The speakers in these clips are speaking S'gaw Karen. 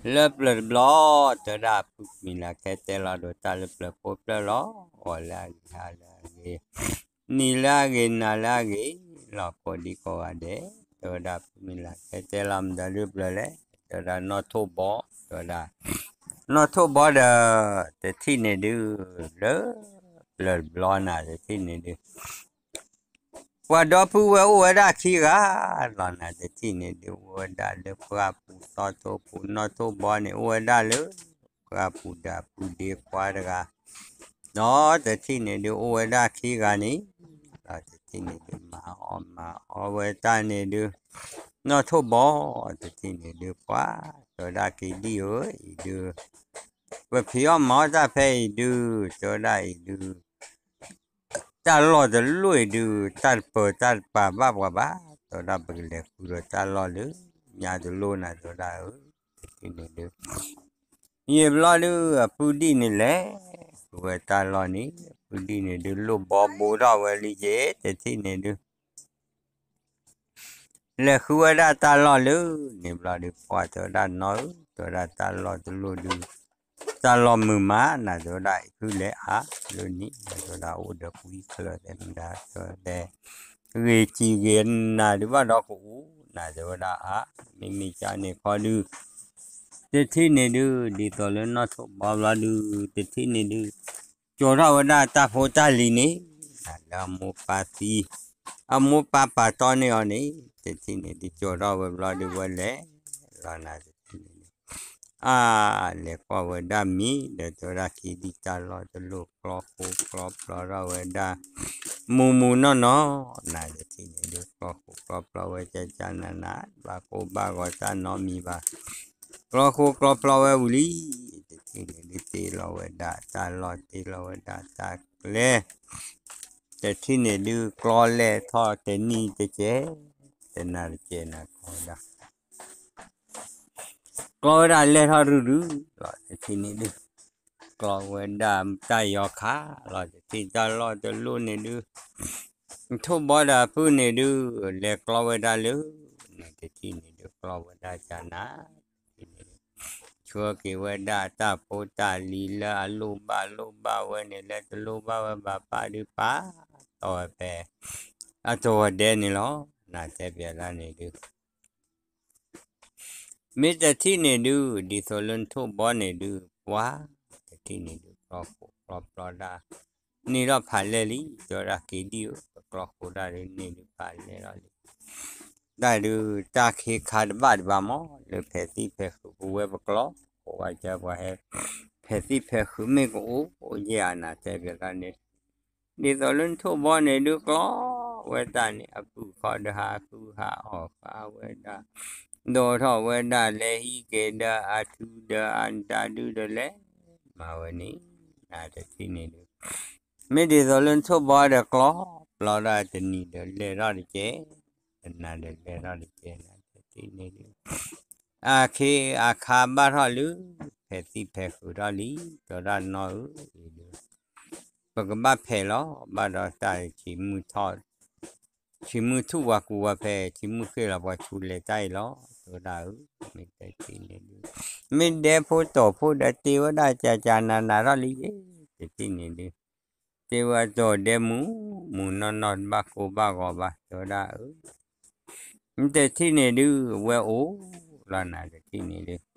လၢပျၢၤတဘျီ, တဲဝဲဒၣ်ဖုကမံၤလၤ ခဲတဲလီၤဒီးတၢ်လၢပျၢၤကိးဖျၢၣ်လီၤ. ဂီၤလၢအဂ့ၤ, ဟါလၢအဂ့ၤ, နံၤလၢအဂ့ၤ, နၤလၢအဂ့ၤ, လီၤကိးဒံကိးဂၤဒဲး, တဲဝဲဒၣ်ဖုကမံၤလၤ ခဲတဲလီၤမတၤဒုပျၢၤလဲၣ်, တဲဝဲဒၣ်နီၣ်ထိၣ်ဘီ, တဲဝဲဒၣ် နီၣ်ထိၣ်ဘီဒီး တထံၣ်န့ၣ်ဒု လၢပျၢၤတဘျီနၤ တထံၣ်န့ၣ်ဒု ပှၤဒီပုၢ်ဝဲၢ်အိၣ်ဝဲဒၣ်ခံဂၤလီၤနၤ တထံၣ်န့ၣ်ဒု အိၣ်ဝဲဒၣ်လၢပှၢ်ပူၤသီထိပူၤ နီၣ်ထိၣ်ဘီန့ၣ် အိၣ်ဝဲဒၣ်လၢပှၢ်ပူၤဒီးအပုၢ်ဒ့ခွါတဂၤ, ဒီးတထံၣ်န့ၣ်ဒု အိၣ်ဝဲဒၣ်ခံဂၤန့ၣ်, ဒီးတထံၣ်န့ၣ်ဒု မၤအီၣ်မၤအီဝဲတၢ်န့ၣ်ဒု နီၣ်ထိၣ်ဘီ, တထံၣ်န့ၣ်ဒု ပှၤ တဲဝဲဒၣ်က့ၤဒံၣ်ဧၢ အံၤဒု ပဖံးအီၣ်မၤအီၣ်တၢ်ဖဲအံၤဒု တဲဝဲဒၣ်အံၤဒု တၢ်လီၢ်တလိၣ်အံၤဒု တၢ်တပၢၤတၢ်တပာ်ဘၣ်ပှၤဘၣ်, တဲဝဲဒၣ်ပကလဲၤဃုဒီးတၢ်လီၢ်လၢညါတလိၣ်နၤ တဲဝဲဒၣ်ဧၢ, တထံၣ်န့ၣ်ဒု ယံာ်ဘျီဒု အပုၢ်ဒံၣ်န့ၣ်လဲၤဃုဝဲတၢ်လီၢ်န့ၣ် အပုၢ်ဒံၣ်န့ၣ်ဒု လိၣ်ဘီဘိထီၣ်ဝဲလံက့ၤ တထံၣ်န့ၣ်ဒု လဲၤဃုဝဲဒၣ်တၢ်လီၢ်လၢန့ၣ်ဘျီဒု ပှၤတဲဝဲဒၣ်နီၢ်ဧၢ, တဲဝဲဒၣ်တၢ်လီၢ်တလိၣ်ဒု တၢ်လီၢ်မုာ်မးနၤ တဲဝဲဒၣ်အံၤဖုလဲၤအါလၢန့ၣ် တဲဝဲဒၣ်အိၣ်ဒီးကွံချၢသဲမဒါ တဲဝဲဒၣ် ဂ့ၤစံးဂ့ၤနၤဒုဘၣ်ဒီးကအိၣ်နၤ တဲဝဲဒၣ်အါ, မ့မ့ၢ်ကန့ၣ်ခီဒု တထံၣ်န့ၣ်ဒု ဒ်သိးလၢနီၣ်ထိၣ်ဘီဘျီဒု တထံၣ်န့ၣ်ဒု ကၠီၤထီၣ်ဝဲဒၣ်တၢ်ဖိတၢ်လံၤန့ၣ် လၢအမိၢ်ပၢ်သံ အမိၢ်ပၢ်ပာ်တီန့ၢ်အီၤန့ၣ် တထံၣ်န့ၣ်ဒု ကၠီၤထီၣ်ဝဲဘျီဒု ဝဲလဲၤလီၤနၤ တထံၣ်န့ၣ်ဒု အါ လဲၤကွၢ်ဝဲဒၣ်မ့ၤဒီး တဲဝဲဒၣ်က့ၤဒံၣ်တၢ်လီၢ်တလိၣ် ကျီဃိကျီပျီထီၣ်ဝဲဒၣ် မူမူနီၢ်နီၢ်နၤ တထံၣ်န့ၣ်ဒု ကျီဃိကျီပျီဝဲကကနၤနၤ ဘၣ်ကိၢ်ဘၣ်ဂီၤတၢ်နီတမံၤဘၣ် ကျီဃိကျီပျီဝဲဝံၤလံ တထံၣ်န့ၣ်ဒု တ့လီၤဝဲဒၣ်တၢ်လီၢ် တ့လီၤဝဲဒၣ်တၢ်ကျဲ တထံၣ်န့ၣ်ဒု ကျီလဲၢ်ထီၣ်တနံၤတကဲး တနၤတကဲးနၤ ကျီဝဲဒၣ် ကျီဝဲဒၣ်လဲၢ်ထီၣ်ရုၢ်ရုၢ်လီၤ တထံၣ်န့ၣ်ဒု ကျီဝဲဒၣ်တၢ်ယီၤခးလီၤ တထံၣ်တၢ်လီၢ်တလိၣ်န့ၣ်ဒု ထိၣ်ဘီဒီးအပုၢ်န့ၣ်ဒု လဲၤကျီဝဲဒၣ်လၢ နတထံၣ်န့ၣ်ဒု ကျီဝဲဒၣ်ကနၤ ဆှၢက့ၤဝဲဒၣ်တၢ်ဖိတၢ်လံၤလၢအလိၣ်ဘၣ်လိၣ်ဘၣ်ဝဲန့ၣ် လၢတလိၣ်ဘၣ်ဝဲဘၣ်ပၢ်ဒုးပာ်တီၢ်ဝဲဖဲ အတဝီၤဒဲန့ၣ်လီၤ နတဲပျဲဒၣ်န့ၣ်ဒု မ့ၢ်တထံၣ်န့ၣ်ဒု ဒ်သိးလၢနထိၣ်ဘီန့ၣ်ဒု ပှၤ တထံၣ်န့ၣ်ဒု ကျီဃိကျီပျီဒၣ် န့ၢ်ထီၣ်ဖးလဲၢ်လံ တဲဝဲဒၣ်က့ၤဒံၣ်ဧၢ ပကျီဃိဒၣ်ဒု န့ၢ်ဒုးဖးလဲၢ်ထီၣ်လံ တၢ်ဒုး တၢ်ခ့ခါတဘၣ်ဒံးဘၣ်မး လၢဖဲသံၣ်ဖဲဃုာ်ပဝဲပကျီ ကိးဝဲကဲပှၤဟဲ ဖဲသံၣ်ဖဲဃုာ်မ့ၢ်ကအိၣ်အိၣ်ယဲၢ်အနၤတဲပျဲဒၣ်န့ၣ် ဒ်သိးလၢနထိၣ်ဘီန့ၣ်ဒုးကျီဝဲတၢ်န့ၣ် အပုၢ်ခီဒီးဟးဃုဟးအီၣ်ဃာ်ဝဲဒၣ် ဒိးထီၣ်ဝဲဒၣ်လဲၤဟံးက့ၤဒီးအထူဒီးအတၤဒုဒီးလဲၤ မၤဝဲန့ၣ် နတထံၣ်န့ၣ်ဒုး မ့ၢ်ဒ်သိးလၢနထိၣ်ဘီဒီးကျီ ပျီဒၣ်တနံၤဒီးလဲၢ်ထီၣ်တကဲး တနၤဒီးလဲၢ်ထီၣ်တကဲး နတထံၣ်န့ၣ်ဒုး အခ့အခါဘၣ်ထီၣ်လၢ ဖဲသံၣ်ဖဲဃုာ်ထီၣ်လံ တဲဝဲဒၣ်နီၢ်ဧၢ အံၤဒုး ပကဘၣ်ဖဲးလီၤ ဘၣ်ဒီးတၢ်ဆံးမုၢ်ထီၣ် ဆံးမုၢ်ထူၣ်ပှၤကူပှၤဖဲး ဆံးမုၢ်ဃ့ၢ်လီၤပှၤဆူလဲၤတၢ်အံၤလီၤ တဲဝဲဒၣ်ဧၢ မ့ၢ်တထံၣ်န့ၣ်ဒုး မ့ၢ်ဒဲဖိတီၤဖိဒီးတ့ဝဲဒၣ်ကကနၤနၤထီၣ်လံယဲ တထံၣ်န့ၣ်ဒုး တ့ဝဲတီၤဒဲမူ မူနီၢ်နီၢ်တဘၣ်ကိၢ်ဘၣ်ဂီၤဘၣ် တဲဝဲဒၣ်ဧၢ မ့ၢ်တထံၣ်န့ၣ်ဒုး ဝဲအိၣ်လီၤနၤတထံၣ်န့ၣ်ဒုး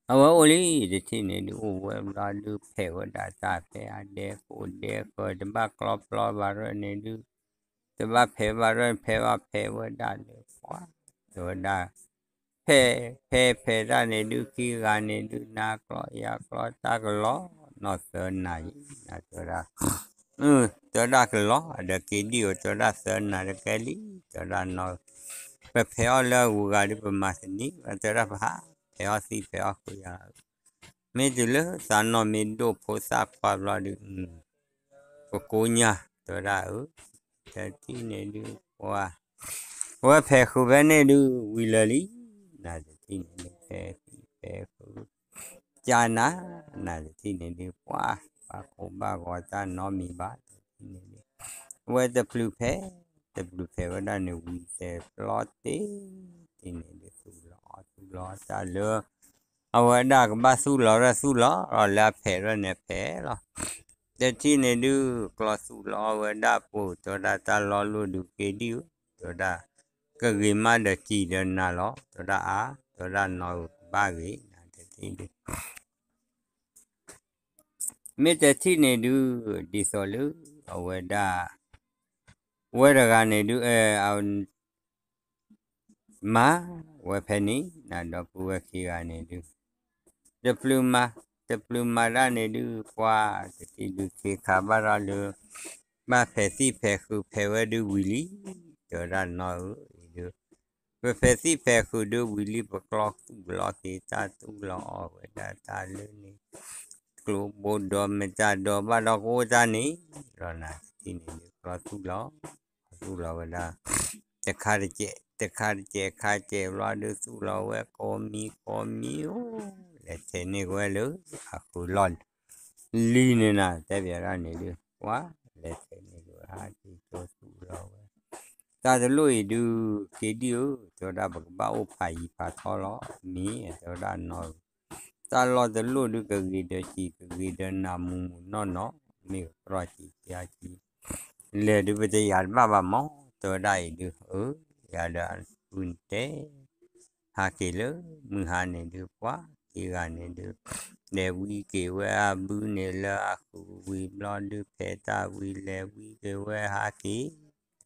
အဝဲအိၣ်လံ တထံၣ်န့ၣ်ဒုး အိၣ်ဝဲဘျီဒုး ဖဲးဝဲဒၣ်တၢ်ဖဲအဒဲကိးဒဲဃၢၤ တဘၣ်ကျီပျီဘၣ်ရၢၢ်န့ၣ်ဒုး တဘၣ်ဖဲးဘၣ်ရၢၢ် ဖဲးဘၣ်ဖဲးဝဲဒၣ်လၢပှၤ တဲဝဲဒၣ် ဖဲး ဖဲးဖဲးတၢ်န့ၣ်ဒုး ခံဂၤန့ၣ်ဒုး နၤကျီယၤကျီ တၢ်ကလီနီၢ်သၢနၤအံၤ နတဲဝဲဒၣ် တဲဝဲဒၣ်ကလီ ဒီးက့ၤဒံၣ်ဧိၤ တဲဝဲဒၣ်သၢနၤတကဲလံ တဲဝဲဒၣ်နီၢ် ပဖဲးအီၣ်လၢအဂုၤအဂၤဒုး ပမၤသနံး တဲဝဲဒၣ်ပဟး ဖဲးအီၣ်သံဖဲးအီၣ်ဃုာ်ယၤ မ့ၢ်တုၤလၢသးနီၢ်မ့ၢ်ဒိၣ်ဖိသၣ်ခွါဘျီဒုး ပကိးညါ တဲဝဲဒၣ်ဧၢ တထံၣ်န့ၣ်ဒုး ပှၤ အဝဲဖဲးဃုာ်ဖဲန့ၣ်ဒုး ဝံၤလၢာ်လံ နတထံၣ်န့ၣ်ဒုး ဖဲးသံဖဲးဃုာ် ကနၤ နတထံၣ်န့ၣ်ဒုး ပှၤ ပှၤကိးဘၣ်ဂီၤတၢ်နီတမံၤဘၣ် တထံၣ်န့ၣ်ဒုး အဝဲတပျုၤဖဲး တပျုၤဖဲးဝဲဒၣ်န့ၣ် ဝံၤတဲပျီတ့ၢ် တထံၣ်န့ၣ်ဒုး သူၣ်လီၤအီၣ် အဝဲဒၣ်သူၣ်လီၤတၢ်လၢ အဝဲဒၣ်ကဘၣ်သူၣ်လီၤရၢၢ်သူၣ်လီၤ လၢအဖဲးရၢၢ်န့ၣ်ဖဲးလီၤ. တထံၣ်န့ၣ်ဒုး ကျီသူၣ်လီၤအဝဲဒၣ်ပိာ် တဲဝဲဒၣ်တၢ်လီၢ်လိၣ်ဒုးက့ဒံၣ်ဧၢ တဲဝဲဒၣ် ကဂ့ၤမးဒီးစံးဒီးနၤလီၤ တဲဝဲဒၣ်အါ တဲဝဲဒၣ်နီၢ်ဧၢ ကဘၣ်ဂ့ၤနၤတထံၣ်ဒုး မ့ၢ်တထံၣ်န့ၣ်ဒုး ဒ်သိးလၢ အဝဲဒၣ် ဝဲတဂၤန့ၣ်ဒုး မၤဝဲဖဲန့ၣ် နဒီပုၢ်ဝဲၢ်ခံဂၤန့ၣ်ဒုး တပျုၤမၤ တပျုၤမၤတၢ်န့ၣ်ဒုး ပှၤတထံၣ်ဒုးခ့ခါဘၣ်ထီၣ်လၢ ဘၣ်ဖဲးသံၣ်ဖဲးဃုာ်ဖဲးဝဲဒုးဝံၤလံ တဲဝဲဒၣ်နီၢ်ဧၢ အံၤဒုး ပဖဲးသံၣ်ဖဲးဃုာ်ဒုးဝံၤလံ ပကျီသူၣ်လီၤက့ၤတၢ်သူၣ်လီၤအီၤဝဲဒၣ်တၢ်လၢန့ၣ် ကျိဘိဒီးမတၤဒီးဘၣ်ဒီးကအိၣ်တၢ်န့ၣ် လီၤနၤတထံၣ်န့ၣ်ဒုး ကျီသူၣ်လီၤ သူၣ်လီၤဝဲဒၣ် တခါတကဲး တခါတကဲး ခါတကဲးဘျီဒုးသူၣ်လီၤဝဲကိးမံၤကိးမံၤအိၣ် လဲၤထဲးန့ၢ်က့ၤဝဲလၢ အဃုာ်လီၢ် လံန့ၣ်နၤ တဲဘၣ်ဒၣ်န့ၣ်ဒုး ပှၤလဲၤထဲးန့ၢ်က့ၤဝဲ ဟးက့ၤကၠိသူၣ်လီၤဝဲ တၢ်တလိၣ်အံၤဒုး က့ဒံၣ်ဧၢ တဲဝဲဒၣ် ပကဘၣ်အိၣ်ဖးယံၤဖးထီလီၤ မ့ၢ်တဲဝဲဒၣ်နီၢ်ဧၢ တၢ်လီၢ်တလိၣ်ဒုးကဂ့ၤဒီးစံး ကဂ့ၤဒီးနၤမုၢ်မုၢ်နီၢ်နီၢ် မ့ၢ်ကကြီၢ်စံးကါကံ လဲၤဒုးပတယၤတဘၣ်ဘၣ်မး တဲဝဲဒၣ်အံၤဒုး အၢ ယၤဒီးအပုၢ်နတဲ ဟးက့ၤလၢမုၢ်ဟါန့ၣ်ဒုး ပှၤခံဂၤန့ၣ်ဒုး လဲၤဝံက့ၤဝဲအဘုန့ၣ်လၢအဃုာ်ဝံၤဘျီဒုး ဖဲးတၢ်ဝံၤလဲၤဝံက့ၤဝဲဟးက့ၤ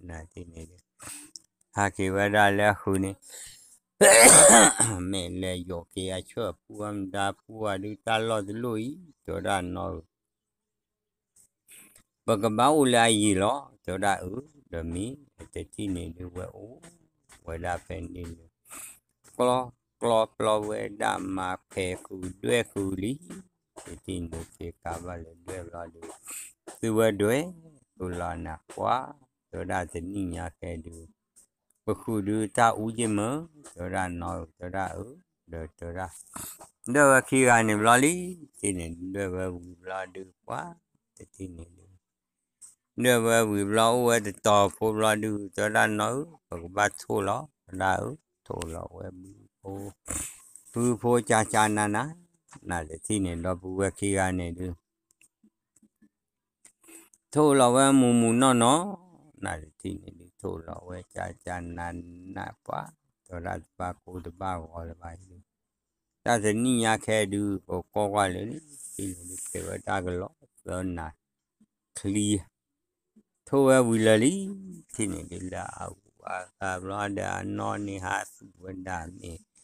နၤတထံၣ်န့ၣ်ဒုး ဟးက့ၤဝဲဒၣ်လၢအဃုာ်န့ၣ် မ့ၢ်လဲၤယိးက့ၤအဆၢၣ်ပူအမဒါပူအဒုး တၢ်လီၢ်တလိၣ်အံၤ တဲဝဲဒၣ်နီၢ်ဧၢ ပကဘၣ်အိၣ်လၢအယံၤလီၤ တဲဝဲဒၣ်အၢ ဒီးမ့ၢ်တထံၣ်န့ၣ်ဒုးဝဲအိၣ်ဝဲဒၣ်ဖဲန့ၣ်လၢ ကျီ ကျီပျီဝဲဒၣ်မၤဖဲးဃုာ်ဒွဲၣ်ဃုာ်လံ တထံၣ်န့ၣ်က့ၤကါဘၣ်လၢဒွဲၣ်ဘျီဒုး သုဝဲဒွဲၣ်ဃုာ်လီၤနၤ ပှၤ တဲဝဲဒၣ်တနံၣ်ညါခဲဒုး ပဃုာ်ဒုးတၢ်အူက့မၢ တဲဝဲဒၣ်နီၢ်ဧၢ တဲဝဲဒၣ်အၢ ဒီးတဲဝဲဒၣ် ဒွဲၣ်ဝဲခံဂၤန့ၣ်ဘျီလံ တထံၣ်န့ၣ် ဒွဲၣ်ဝဲဝံၤဘျီဒုး ပှၤ တထံၣ်န့ၣ်ဒုး ဒွဲၣ်ဝဲဝံၤဘျီအိၣ်ဝဲတတီၤဖိဘျီဒုး တဲဝဲဒၣ်နီၢ်ဧၢ ပကဘၣ်ထိၣ်လီၤ တဲဝဲဒၣ်အၢ ထိၣ်လီၤဝဲဘုဖိ ဘုဖိကၢ်ကၢ်နးနး နၤတထံၣ်န့ၣ် ဒီပုၢ်ဝဲၢ်ခံဂၤန့ၣ်ဒုး ထိၣ်လီၤဝဲမုၢ်မုၢ်နီၢ်နီၢ် နၤတထံၣ်န့ၣ်ဒုး ထိၣ်လီၤဝဲကၢ်ကၢ်နးနး ပှၤ တဲဝဲဒၣ်တဘၣ်ကိၢ်တဘၣ်ဂီၤလၢၤဘၣ်အံၤဒုး တၢ်တနံၣ်ညါခဲဒုး ပကိးကွၢ်လၢာ်န့ၣ် တထံၣ်န့ၣ်ဒုးဖဲးဝဲတၢ်ကလီသၢနၤ ချံ ထိၣ်ဝဲဝံၤလၢာ်လံ တထံၣ်န့ၣ်ဒုးလၢအဂၤဘျီဒီးအနီၢ်န့ၣ်ဟးသူၣ်ဝဲဒၣ်မ့ၢ် က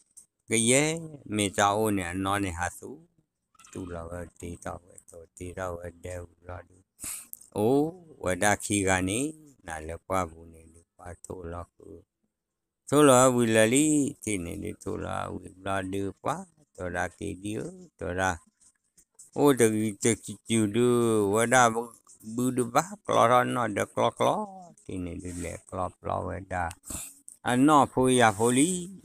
ယဲၢ်မ့ၢ်တၢ်အိၣ်န့ၣ် အနီၢ်န့ၣ်ဟးသူၣ် သူၣ်လီၤဝဲတ့ထီၣ်ဝဲ တိၤတ့ထီၣ်ဝဲဒဲဝံၤဘျီဒုး အိၣ်ဝဲဒၣ်ခံဂၤန့ၣ် နၤလၢပှၢ်ပူၤန့ၣ်ဒုး ပှၤထိၣ်လီၤဃုာ် ထိၣ်လီၤဝဲဝံၤလၢာ်လံ တထံၣ်န့ၣ်ဒုး ထိၣ်လီၤဝဲဝံၤဘျီဒုး ပှၤ တဲဝဲဒၣ်က့ဒံၣ်ဧၢ တဲဝဲဒၣ် အိၣ်တဂံၤတစူၤဒုး ဝဲဒၣ်ဘုဒုးဘၣ်ကျီထီၣ်နီၢ်ဒီးကျီကျီ တထံၣ်န့ၣ်ဒုး လဲၤကျီပျီဝဲဒၣ် အနီၢ်ဖိယာ်ဖိလံ နၤတ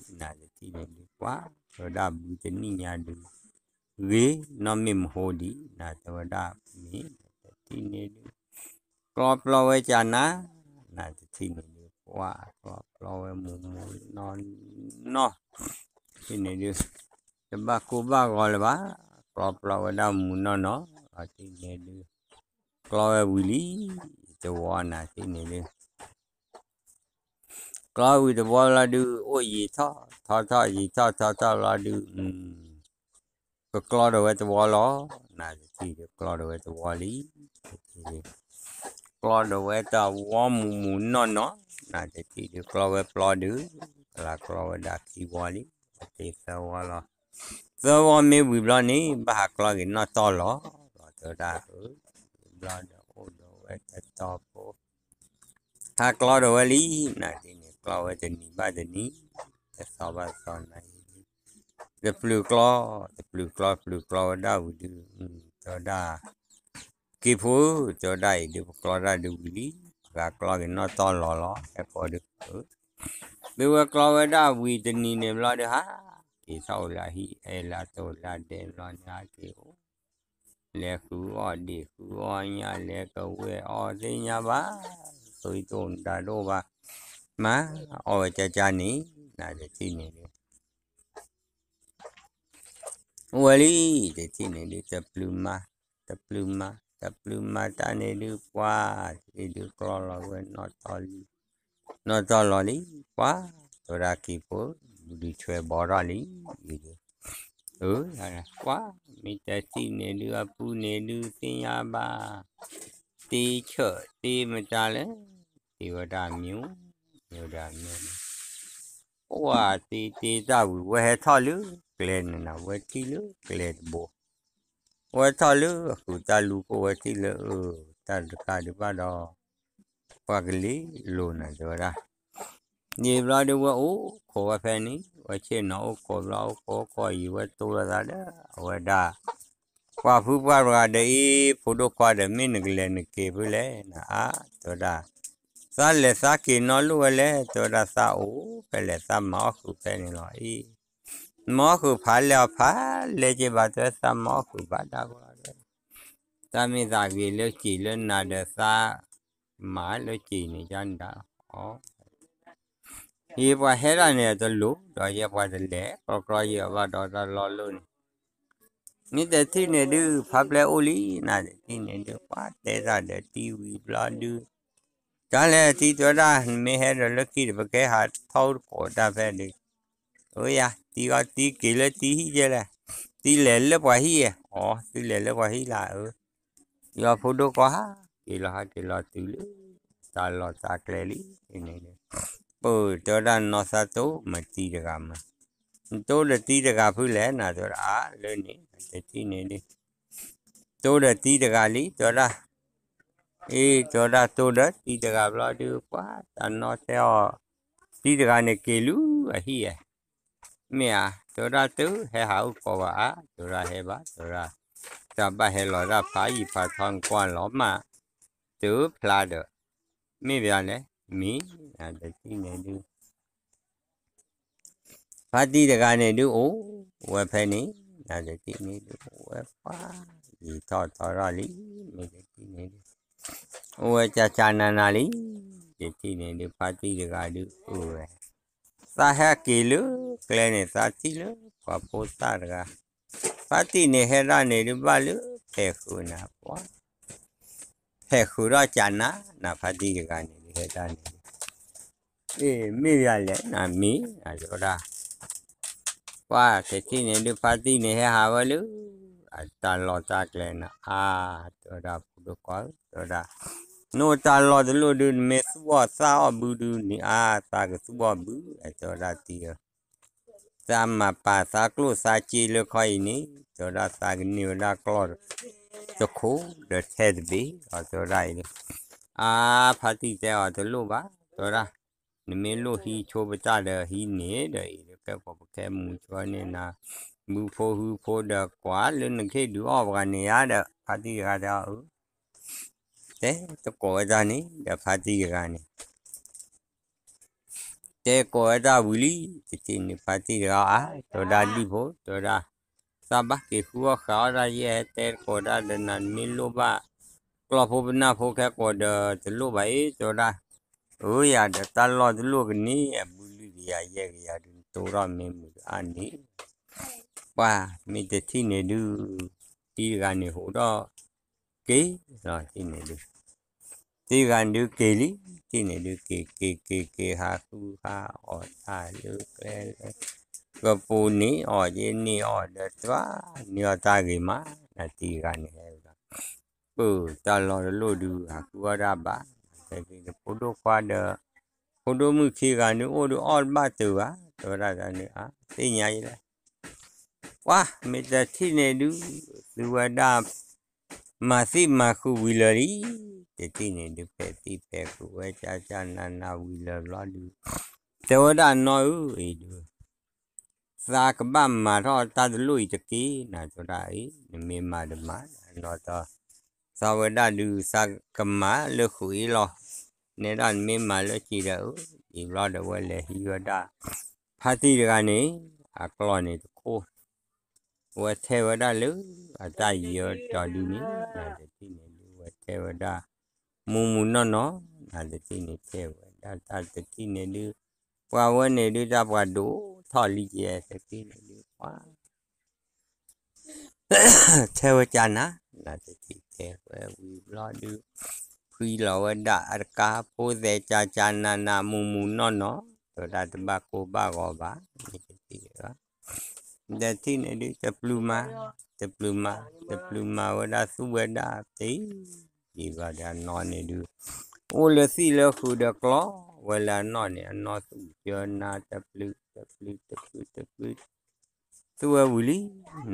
ထံၣ်န့ၣ်ဒုး ပှၤ တဲဝဲဒၣ်ဘုတနံၣ်ညါဒုး ဂ့ၤနီၢ်မ့ၢ်မဟိဒံး နၤတဲဝဲဒၣ်မ့ၢ် တထံၣ်န့ၣ်ဒုး ကျီပျီဝဲကၢ်နၤ နၤတထံၣ်န့ၣ်ဒုး ပှၤ ကျီပျီဝဲမုၢ်မုၢ်နီၢ်နီၢ် တထံၣ်န့ၣ်ဒုး တဘၣ်ကိၢ်ဘၣ်ဂီၤလၢၤဘၣ် ကျီပျီဝဲဒၣ်မုၢ်နီၢ်နီၢ် တထံၣ်န့ၣ်ဒုး ကျီဝဲဝံၤလံ တဝီ နၤတထံၣ်န့ၣ်ဒုး ကျီဝံၤတဝီလီၤဒုး အိၣ်ယံာ်ထီၣ်ထီထီၣ် ယံာ်ထီၣ်ထီထီၣ်လီၤဒုး ကကျီဒီးဝဲတဝီလီၤ နၤတထံၣ်ဒုး ကျီဒီးဝဲတဝီလံ ကျီဒီးဝဲတဝီမုၢ်မုၢ်နီၢ်နီၢ် နၤတထံၣ်ဒုး ကျီဝဲပျီဒုး ကလၤကျီဝဲဒၣ်ခံဝီလံ တထံၣ်သၢဝီလီၤ သၢဝီမ့ၢ်ဝံၤဘျီန့ၣ် ဘၣ်ဟးကျီက့ၤနီၢ်တီၢ်လီၤ လီၤတဲဝဲဒၣ် ဘျီဒီးအိၣ်ဒီးဝဲတတီၤဖိ ဟးကျီဒီးဝဲလံ နၤတထံၣ်န့ၣ် ကျီဝဲတနံၤဘၣ်တနံၤ တသီဘၣ်တသီနၤအံၤ တပျုၤကျီ တပျုၤကျီ ပျုၤကျီဝဲဒၣ်ဝံၤဒုး တဲဝဲဒၣ် က့ၤဖိဧၢ တဲဝဲဒၣ်အံၤဒုး ပကျီတၢ်ဒုးဝံၤလံ ပှၤကျီက့ၤနီၢ်တီၢ်လီၤလီၤ ဟဲကိးဒုး သုဝဲကျီဝဲဒၣ်ဝံၤတနံၤန့ၣ်ဘျီဒုး ဟးက့ၤထီၣ်အိၣ်လၢဟံၣ် အဲၣ်လၢတိၤလၢဒဲးဘျီန့ၣ် ဟးက့ၤအိၣ် လဲၤဃုအီၣ်ဒံးဃုအီၣ်ညၣ် လဲၤကဝဲၢ်အီၣ်သ့ၣ်ညါဘၣ် သွံတိၢ်နဒါတအိၣ်ဘၣ် မၤအီၣ်ဝဲကၢ်ကၢ်န့ၣ် နၤတထံၣ်န့ၣ်ဒုး အိၣ်ဝဲလံ, တထံၣ်န့ၣ်ဒုး တပျုၤမၤ, တပျုၤမၤ, တပျုၤမၤတၢ်န့ၣ်ဒုး ပှၤတထံၣ်ဒုးကျီလီၤဝဲနီၣ်တီၢ်လံ, နီၣ်တီၢ်လီၤလံ, ပှၤတဲဝဲဒၣ်က့ၤဖိ, ဒုးထွဲဘီထီၣ်လံ, အံၤဒုး, အၢ, ပှၤမ့ၢ်တထံၣ်န့ၣ်ဒုး အပုၢ်န့ၣ်ဒုးသ့ၣ်ညါဘၣ်, တ့ဆၢၣ်တ့မတၤလဲၣ်, တ့ဝဲဒၣ်မ့ၢ်, မ့ၢ်ဝဲဒၣ်မ့ၢ်န့ၣ် ပှၤတ့တ့တၢ်ဝံၤ ဝဲဟဲထီၣ်လၢကျဲန့ၣ်နၤ, ဝဲထံၣ်လၢကျဲတဘိ, ဝဲထီၣ်လၢအဃုာ်တၢ်လူၤခိၣ် ဝဲထံၣ်လၢအၢ တၢ်တခါဒုးဘၣ်ဒီး ပှၤကလ့လိၤနၤ တဲဝဲဒၣ်, ယံာ်ဘျီဒုးဝဲအိၣ်ခိးဝဲဖဲန့ၣ်, ဝဲဆ့ၣ်နီၤအိၣ်ခိးဘျီ အိၣ်ခိးခိးယံာ် ဝဲတိၢ်လိာ်သးဒီး အဝဲဒၣ် ပှၤဖုပှၢ်တဂၤဒီးအံၤ ဖိဒိၣ်ခွါဒီး မ့ၢ်နကလဲၤနက့ၤဖဲလဲၣ်နၤ အါ တဲဝဲဒၣ်, သးလဲၤသးက့ၤနီတလိၣ်ဝဲလဲၣ် တဲဝဲဒၣ်, သးအိၣ်ဖဲလဲၣ် သးမၤအီၣ်ဃုာ်ဖဲန့ၣ်လီၤအံၤ, မၤအီၣ်ဃုာ်ဖးလဲၣ်အီၤဖးလဲၣ်က့ၤဘၣ် တဲဝဲ သးမၤအီၣ်ဃုာ်ဖးဒၣ်ကလီၤဒီး တၢ်မ့ၢ်သးဂ့ၤလၢက့ၤလၢနၤဒီး သးမၤလၢက့ၤန့ၣ် ယါနဒါလီၤ. ယပှၤဟဲဒၣ်န့ၣ်တလိၤဒီး ယပှၤတလဲၤကြီကြီယဲၢ်ဘၣ်ဒီးတၢ်လီၢ်လၢန့ၣ်, မ့ၢ်တထံၣ်န့ၣ်ဒုး ဖးပျဲအိၣ်လံနၤ တထံၣ်န့ၣ်ဒုး ပှၤတဲတၢ်ဒီးတံၤဝံၤဘျီဒုး တၢ်လဲၤတံၤတဲဝဲဒၣ် နမ့ၢ်ဟဲဒီးလၢခံဒီး ပကဟဲဟးထီၣ်အိၣ်တကိးတၢ်ဖဲဒုး, အိယၤ တံၤအီၤတံၤက့ၤလၢတံၤဟံၣ်ကဲလဲၣ်, တံၤလဲၤလၢပှၤဟံၣ်, အီ တံၤလဲၤလၢပှၤဟံၣ်လၢအၢ, ယွၤဖိဒိၣ်ကီၢ်ဟးက့ၤလီၤ ဟးက့ၤလီၤတုၤလၢ တၢ်လီၢ်တၢ်ကျဲလံန့ၣ်, ပၢၢ်တဲဝဲဒၣ် နီၢ်သးတိၢ်မၤတံၤတဂၤမး, နတိၢ်ဒီးတံၤတဂၤဖုလဲၣ်နၤ တဲဝဲဒၣ် အါ လၢန့ၣ် တထံၣ်န့ၣ်ဒုး တိၢ်ဒီးတံၤတဂၤလံ တဲဝဲဒၣ်, အ့ တဲဝဲဒၣ် တိၢ်ဒီးတံၤတဂၤဘျီဒုး ပှၤတၢ်နီၣ်တဲအီၤ, တံၤတဂၤန့ၣ်က့ၤလၢအဟံၣ်ဧါ, မ့ၢ်ဧါ တဲဝဲဒၣ် တဟဲဟးအိၣ်ကိးဘၣ်အါ တဲဝဲဒၣ် ဟဲဘၣ် တဲဝဲဒၣ်, တၢ်ဘၣ်ဟဲလီၤတၢ်ဖးယံာ်ဖးထီနကွၢ်လီၤမး, တဖျါဒီး, မ့ၢ်ဘၣ်လဲၣ် မ့ၢ် တထံၣ်န့ၣ်ဒုး ဖါတံၢ်တဂၤန့ၣ်ဒုးအိၣ်ဝဲဖဲန့ၣ်, နတထံၣ်န့ၣ်ဒုးအိၣ်ဝဲပှၤ, ယံာ်ထီၣ်ထီထီၣ်လံ, မ့ၢ်တထံၣ်န့ၣ်ဒုး, အိၣ်ဝဲကၢ်ကၢ်နးနးလံ, တထံၣ်န့ၣ်ဒုး ဖါတံၢ်တဂၤဒုးအိၣ်ဝဲ, သးဟဲက့ၤလၢကျဲန့ၣ် သးထံၣ်လၢပှၤဖိသၣ်တဂၤ, ဖါတံၢ်န့ၣ်ဟဲဒၣ်န့ၣ်ဒုးဘၣ်လၢဖဲးဃုာ်နၤပှၤ ဖဲးဃုာ်ဒီးကၢ်နးနး ဖါတံၢ်တဂၤန့ၣ်ဒုးဟဲဒၣ်န့ၣ်ဒုး, အ့ မ့ၢ်ယၤလဲၣ်နၤမ့ၢ် တဲဝဲဒၣ်, ပှၤတထံၣ်န့ၣ်ဒုး ဖါတံၢ်န့ၣ်ဟဲဟးဝဲလၢ အတၢ်လီၢ်တၢ်ကျဲနၤ အါ တဲဝဲဒၣ် ဖိဒိၣ်ခွါဧၢ တဲဝဲဒၣ်, နအိၣ်တၢ်လီၢ်တလိၣ်ဒုး နမ့ၢ်သူၣ်အီၣ်သၣ်အီၣ်ဘုဒုးန့ၣ် အါ သးကသူၣ်အီၣ်ဘု တဲဝဲဒၣ်တံၢ်ဧၢ သးမၤပာ်သးကျိၣ်သးစ့လၢခီအံၤန့ၣ် တဲဝဲဒၣ် သးကန့ၢ်ဝဲဒၣ်ကျီၢ်တခိၣ်ဒီးထဲတဘ့ၣ်လီၤ တဲဝဲဒၣ်အံၤ, အါ ဖါတံၢ်တဲအီၤတလိၣ်ဘၣ် တဲဝဲဒၣ်, နမ့ၢ်လိၣ်ဟံးဆိပတၢ်ဒီးဟံးန့ၢ်ဒီးအံၤ ကဲပှၤပခဲမူဆိန့ၢ်နၤ, ဘုဖိဟုဖိဒီးကွၢ်လၢနကဟ့ၣ်ဒုးအီၣ်ပှၤန့ၣ်ဧါဒီး ဖါတံၢ်တဂၤတဲအီၤအၢ တဲတကိးဝဲတၢ်န့ၣ်ဒီးဖါတံၢ်တဂၤန့ၣ် တဲကိးဝဲတၢ်ဝံၤလံ, တထံၣ်န့ၣ် ဖါတံၢ်တဂၤအါ တဲဝဲဒၣ်ဒံၣ်ဖိ တဲဝဲဒၣ်, သးဘၣ်က့ၤဃုအီၣ်ဃးအီၣ်တၢ်ယဲၢ် ဟဲတဲကိးဒၣ်ဒီးနၤ နမ့ၢ်လိၣ်ဘၣ် ကျီၢ်ဖိပနၢ်ဖိခဲကိးဒီးတလိၣ်ဘၣ်အံၤ တဲဝဲဒၣ်, အၢယၤဒီးတၢ်လီၢ်တလိၣ်ကန့ၢ် အဘုလုၢ်ကယၤယဲၢ်ကယၤဒုး နတိၢ်ထီၣ်မ့ၢ်မုာ်အါန့ၣ် ပှၤမ့ၢ်တထံၣ်န့ၣ်ဒုး တံၤတဂၤန့ၣ်ဟိးထီၣ်က့ၤလီၤ တထံၣ်န့ၣ်ဒုး, တံၤတဂၤန့ၣ်ဒုးက့ၤလံ, တထံၣ်န့ၣ်ဒုးက့ၤက့ၤက့ၤက့ၤ ဟးဃုဟးအီၣ်တၢ်လၢကျဲလၢ ကပိာ်န့ၢ်အီၣ်ယဲန့ၢ်အီၣ်ဒီးတၢ်န့ၢ်အီၣ်တၢ်ဂ့ၤမး နတံၤတဂၤန့ၣ်ဟဲဒီး ပၢ်တၢ်လီၢ်တလိၣ်ဒုး ဟးဃုအီၣ်တၢ်ဘၣ်, ဖိဒိၣ်ခွါဒီး ဖိဒိၣ်မုၣ်ခံဂၤန့ၣ်အိၣ်ဒုးအီၣ်တဘၣ်တုၤဘၣ် တဲဝဲဒၣ်န့ၣ် အါ သ့ၣ်ညါယလဲၣ် ပှၤမ့ၢ်တထံၣ်န့ၣ်ဒုး သုဝဲဒၣ် မၤသံၣ်မၤဃုာ်ဝံၤလၢာ်လံ, တထံၣ်န့ၣ်ဒုး ဖဲးသံၣ်ဖဲးဃုာ်ဝဲ ကၢ်ကၢ်နးနးဝံၤလၢာ်ဘျီဒုး တဲဝဲဒၣ်နီၢ်ဧၢအံၤဒုး သးကဘၣ်မၤထီၣ်တၢ်တလိၣ်အံၤတက့ၢ် နၤတဲဝဲဒၣ်အံၤ နမ့ၢ်မၤတမၤနီၢ်တီ သးဝဲဒၣ်ဒုး သးကမၤလၢဃုာ်အံၤလီၤ, နဲဒၣ်နမ့ၢ်မၤလၢက့ၤဒီးအၢ အံၤဘျီဒီးဝဲလဲၤဟံးဝဲဒၣ် ဖါတံၢ်တဂၤန့ၣ် အကျီၢ်န့ၣ်တခိၣ် ဝဲထဲဝဲဒၣ်လၢအတၢ်ယံၤအတီၤဒုးန့ၣ် နတထံၣ်န့ၣ်ဒုး ဝဲထဲဝဲဒၣ် မူမူနီၢ်နီၢ် နတထံၣ်န့ၣ်ထဲဝဲဒၣ်တၢ်တထံၣ်န့ၣ်ဒုး ပှၤဝဲန့ၣ်ဒုး တၢ်ပှၤဒိၣ်ထီၣ်လံကဲ တထံၣ်န့ၣ်ဒုး ပှၤ ထဲဝဲကၢ်နၤ, နတထံၣ်ထဲဝဲဝံၤဘျီဒုး, ဖှံလီၤဝဲဒၣ်အတကါဖိသဲးကၢ်ကၢ်နးနးမူမူနီၢ်နီၢ်, တဲဝဲဒၣ်တဘၣ်ကိၢ်ဘၣ်ဂီၤဘၣ်, မ့ၢ်တထံၣ်လီၤ တထံၣ်န့ၣ်ဒုး တပျုာ်မၤ, တပျုာ်မၤ, တပျုာ်မၤဝဲဒၣ်သူဝဲဒၣ်သ့, ဒ်ဘျီဒီးအနီၢ်န့ၣ်ဒုး, အိၣ်လၢသံၣ်လၢဃုာ်ဒီးကျီဝဲလၢအနီၢ်န့ၣ် အနီၢ်သူၣ်ကၢနၤတပျုာ်, တပျုာ်, တပျုာ်, တပျုာ်, သူဝဲဝံၤလံ,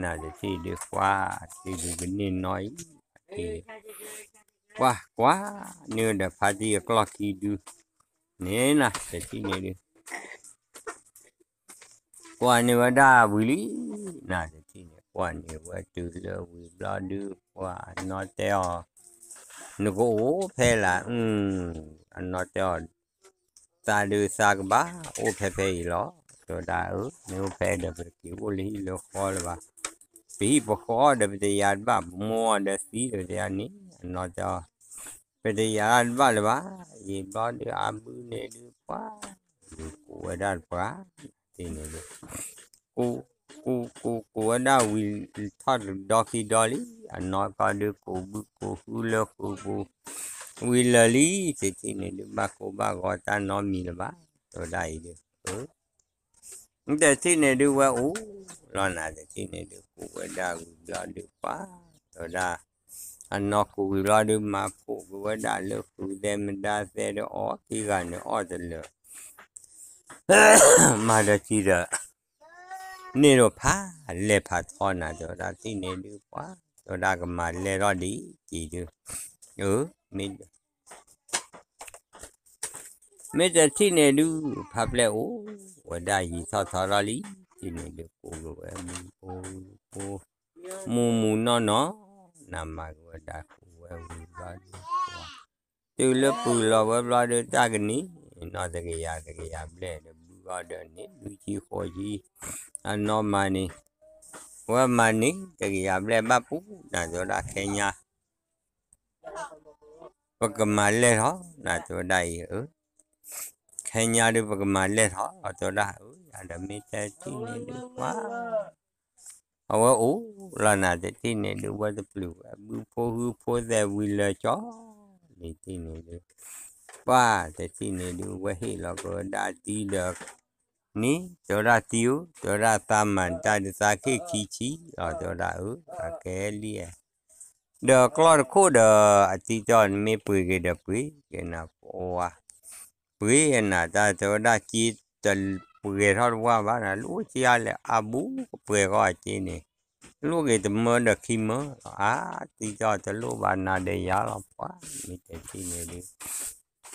နတထံၣ်ဒုး ပှၤတထံၣ်ဒုးကန့ၢ်နီၢ်အံၤ, ပှၤကွၢ်န့ၢ်ဝဲဒီးဖါတံၢ်အကျီၢ်ခံဒုး, န့ၣ်နတထံၣ်န့ၣ်ဒုး ကွၢ်န့ၢ်ဝဲဒၣ်ဝံၤလံ, နတထံၣ်န့ၣ် ကွၢ်န့ၢ်ဝဲတုၤလၢဝံၤဘျီဒုး ပှၤအနီၢ်တဲအီၤ, နကအိၣ်ဖဲလဲၣ်, အနီၢ်တဲအီၤ, သးဒုးသးကဘၣ်အိၣ်ဖဲဖဲအံၤလီၤ, တဲဝဲဒၣ်အၢ မ့ၢ်အိၣ်ဖဲဒီးပတက့ၤအိၣ်လၢဟံၣ်လၢဃီလၢၤဘၣ်, ပဟံၣ်ပဃီဒီးပတယၤတဘၣ်, ပမိၢ်အီၤဒီးသံဒီးပတယၤန့ၣ်, အနီၢ်တဲအီၤ, ပတယၤတဘၣ်လၢၤဘၣ်, ယံာ်ဘျီဒုးအဘုန့ၣ်ဒုးပှၤ, ယကိးဝဲဒၣ်တပှၤ, သ့ၣ်န့ၣ်ဒုး, ကိး, ကိး, ကိး, ကိးဝဲဒၣ်ဝံၤထီၣ်တဒီခံဒီလံ, အနီၢ်ကီၢ်ဒုးကိးဘုကိးဟုလၢဃုာ်ပူၤ, ဝံၤလၢာ်လံ, တထံၣ်န့ၣ်ဒုး ဘၣ်ကိၢ်ဘၣ်ဂီၤတၢ်နီတမံၤလၢၤဘၣ်, တဲဝဲဒၣ်အံၤဒုး, တထံၣ်န့ၣ်ဒုးဝဲအိၣ်လီၤနၤ, တထံၣ်န့ၣ်ဒုး ကိးဝဲဒၣ်ဝံၤဘျီဒုးပှၤ, တဲဝဲဒၣ်, အနီၢ်ကိးဝံၤဘျီဒုး မၤဖှိၣ်က့ၤဝဲဒၣ်လၢဃုာ်သဲမဒါသဲဒီးအီၤခံဂၤန့ၣ်အီၣ်တလၢာ် မၤဒီးစံးဒီး, န့ၣ်ဒိးဖးလဲၢ်ဖးထီနၤ, တဲဝဲဒၣ်တထံၣ်န့ၣ်ဒုးပှၤ, တဲဝဲဒၣ်ကမၤလဲၢ်ထီၣ်ဒ်က့ၤဒုး, အၢ, မ့ၢ်တထံၣ်န့ၣ်ဒုး ဖးပျဲၢ်အိၣ်ဝဲဒၣ်ယံာ်ထီၣ်ထီထီၣ်လံ, တထံၣ်န့ၣ်ဒုး ကိးက့ၤဝဲမူဖိ, ဖိ, မူမူနီၢ်နီၢ်, နမၤက့ၤဝဲဒၣ်ကိးဝဲဝံၤဘျီဒုး, တုၤလၢပုၢ်လီၤဝဲဘျီဒုး တၢ်ကန့ၢ်နီၢ်တကယၤတကယၤဘျဲၣ်ဒီး ဘုအီၤဒီးန့ၣ် လွံၢ်ဆံဃိးဆံ, အနီၢ်မၤန့ၣ်, ဝဲမၤန့ၢ်တကယၤဘျဲၣ်ဘၣ်ပူၤနၤ, တဲဝဲဒၣ်ခဲညါ ပကမၤလဲၢ်ထီၣ်နၤ, တဲဝဲဒၣ်အံၤ, ခဲညါဒုးပကမၤလဲၢ်ထီၣ်လီၤ, တဲဝဲဒၣ်အၢ, ယၤဒီးမ့ၢ်တထံၣ်န့ၣ်ဒုးပှၤ, အဝဲအိၣ်လီၤနၤ, တထံၣ်န့ၣ်ဒုး ဝဲတပျုာ်ဝဲဘုဖိဟုဖိသဲးဝံၤလၢာ်ကၠီ, န့ၣ်တထံၣ်န့ၣ်ဒုး, ပှၤတထံၣ်န့ၣ်ဒုး ဝဲဟ့ၣ်လီၤက့ၤဝဲဒၣ်တံၤဒီး န့ၣ် တဲဝဲဒၣ်တံၤဧၢ, တဲဝဲဒၣ်သးမၤတၢ်ဒုးသးခ့ၣ်ခံဆံလီၤ, တဲဝဲဒၣ်အၢ, အကဲလံ, ဒီးကျီၢ်တခိၣ်ဒီး အတံၤတၢ်န့ၣ်မ့ၢ်ပှ့ၤက့ၤဒီးပှ့ၤက့ၤနၤ, ပှၤ, ပှ့ၤနၤတၢ်, တဲဝဲဒၣ်စ့တပှဲၤထီၣ်တဝၢ်ဘၣ်နၤ, လိၣ်စ့အါလဲၣ်အါဘူးကပှဲၤဃီအစ့န့ၣ်, လိၣ်က့ၤတမၢဒီးခံမၢလီၤ, အါ, တံၤတၢ်တလိၣ်ဘၣ်နၤဒီးယၤလီၤ, ပှၤ, မ့ၢ်တထံၣ်န့ၣ်ဒုး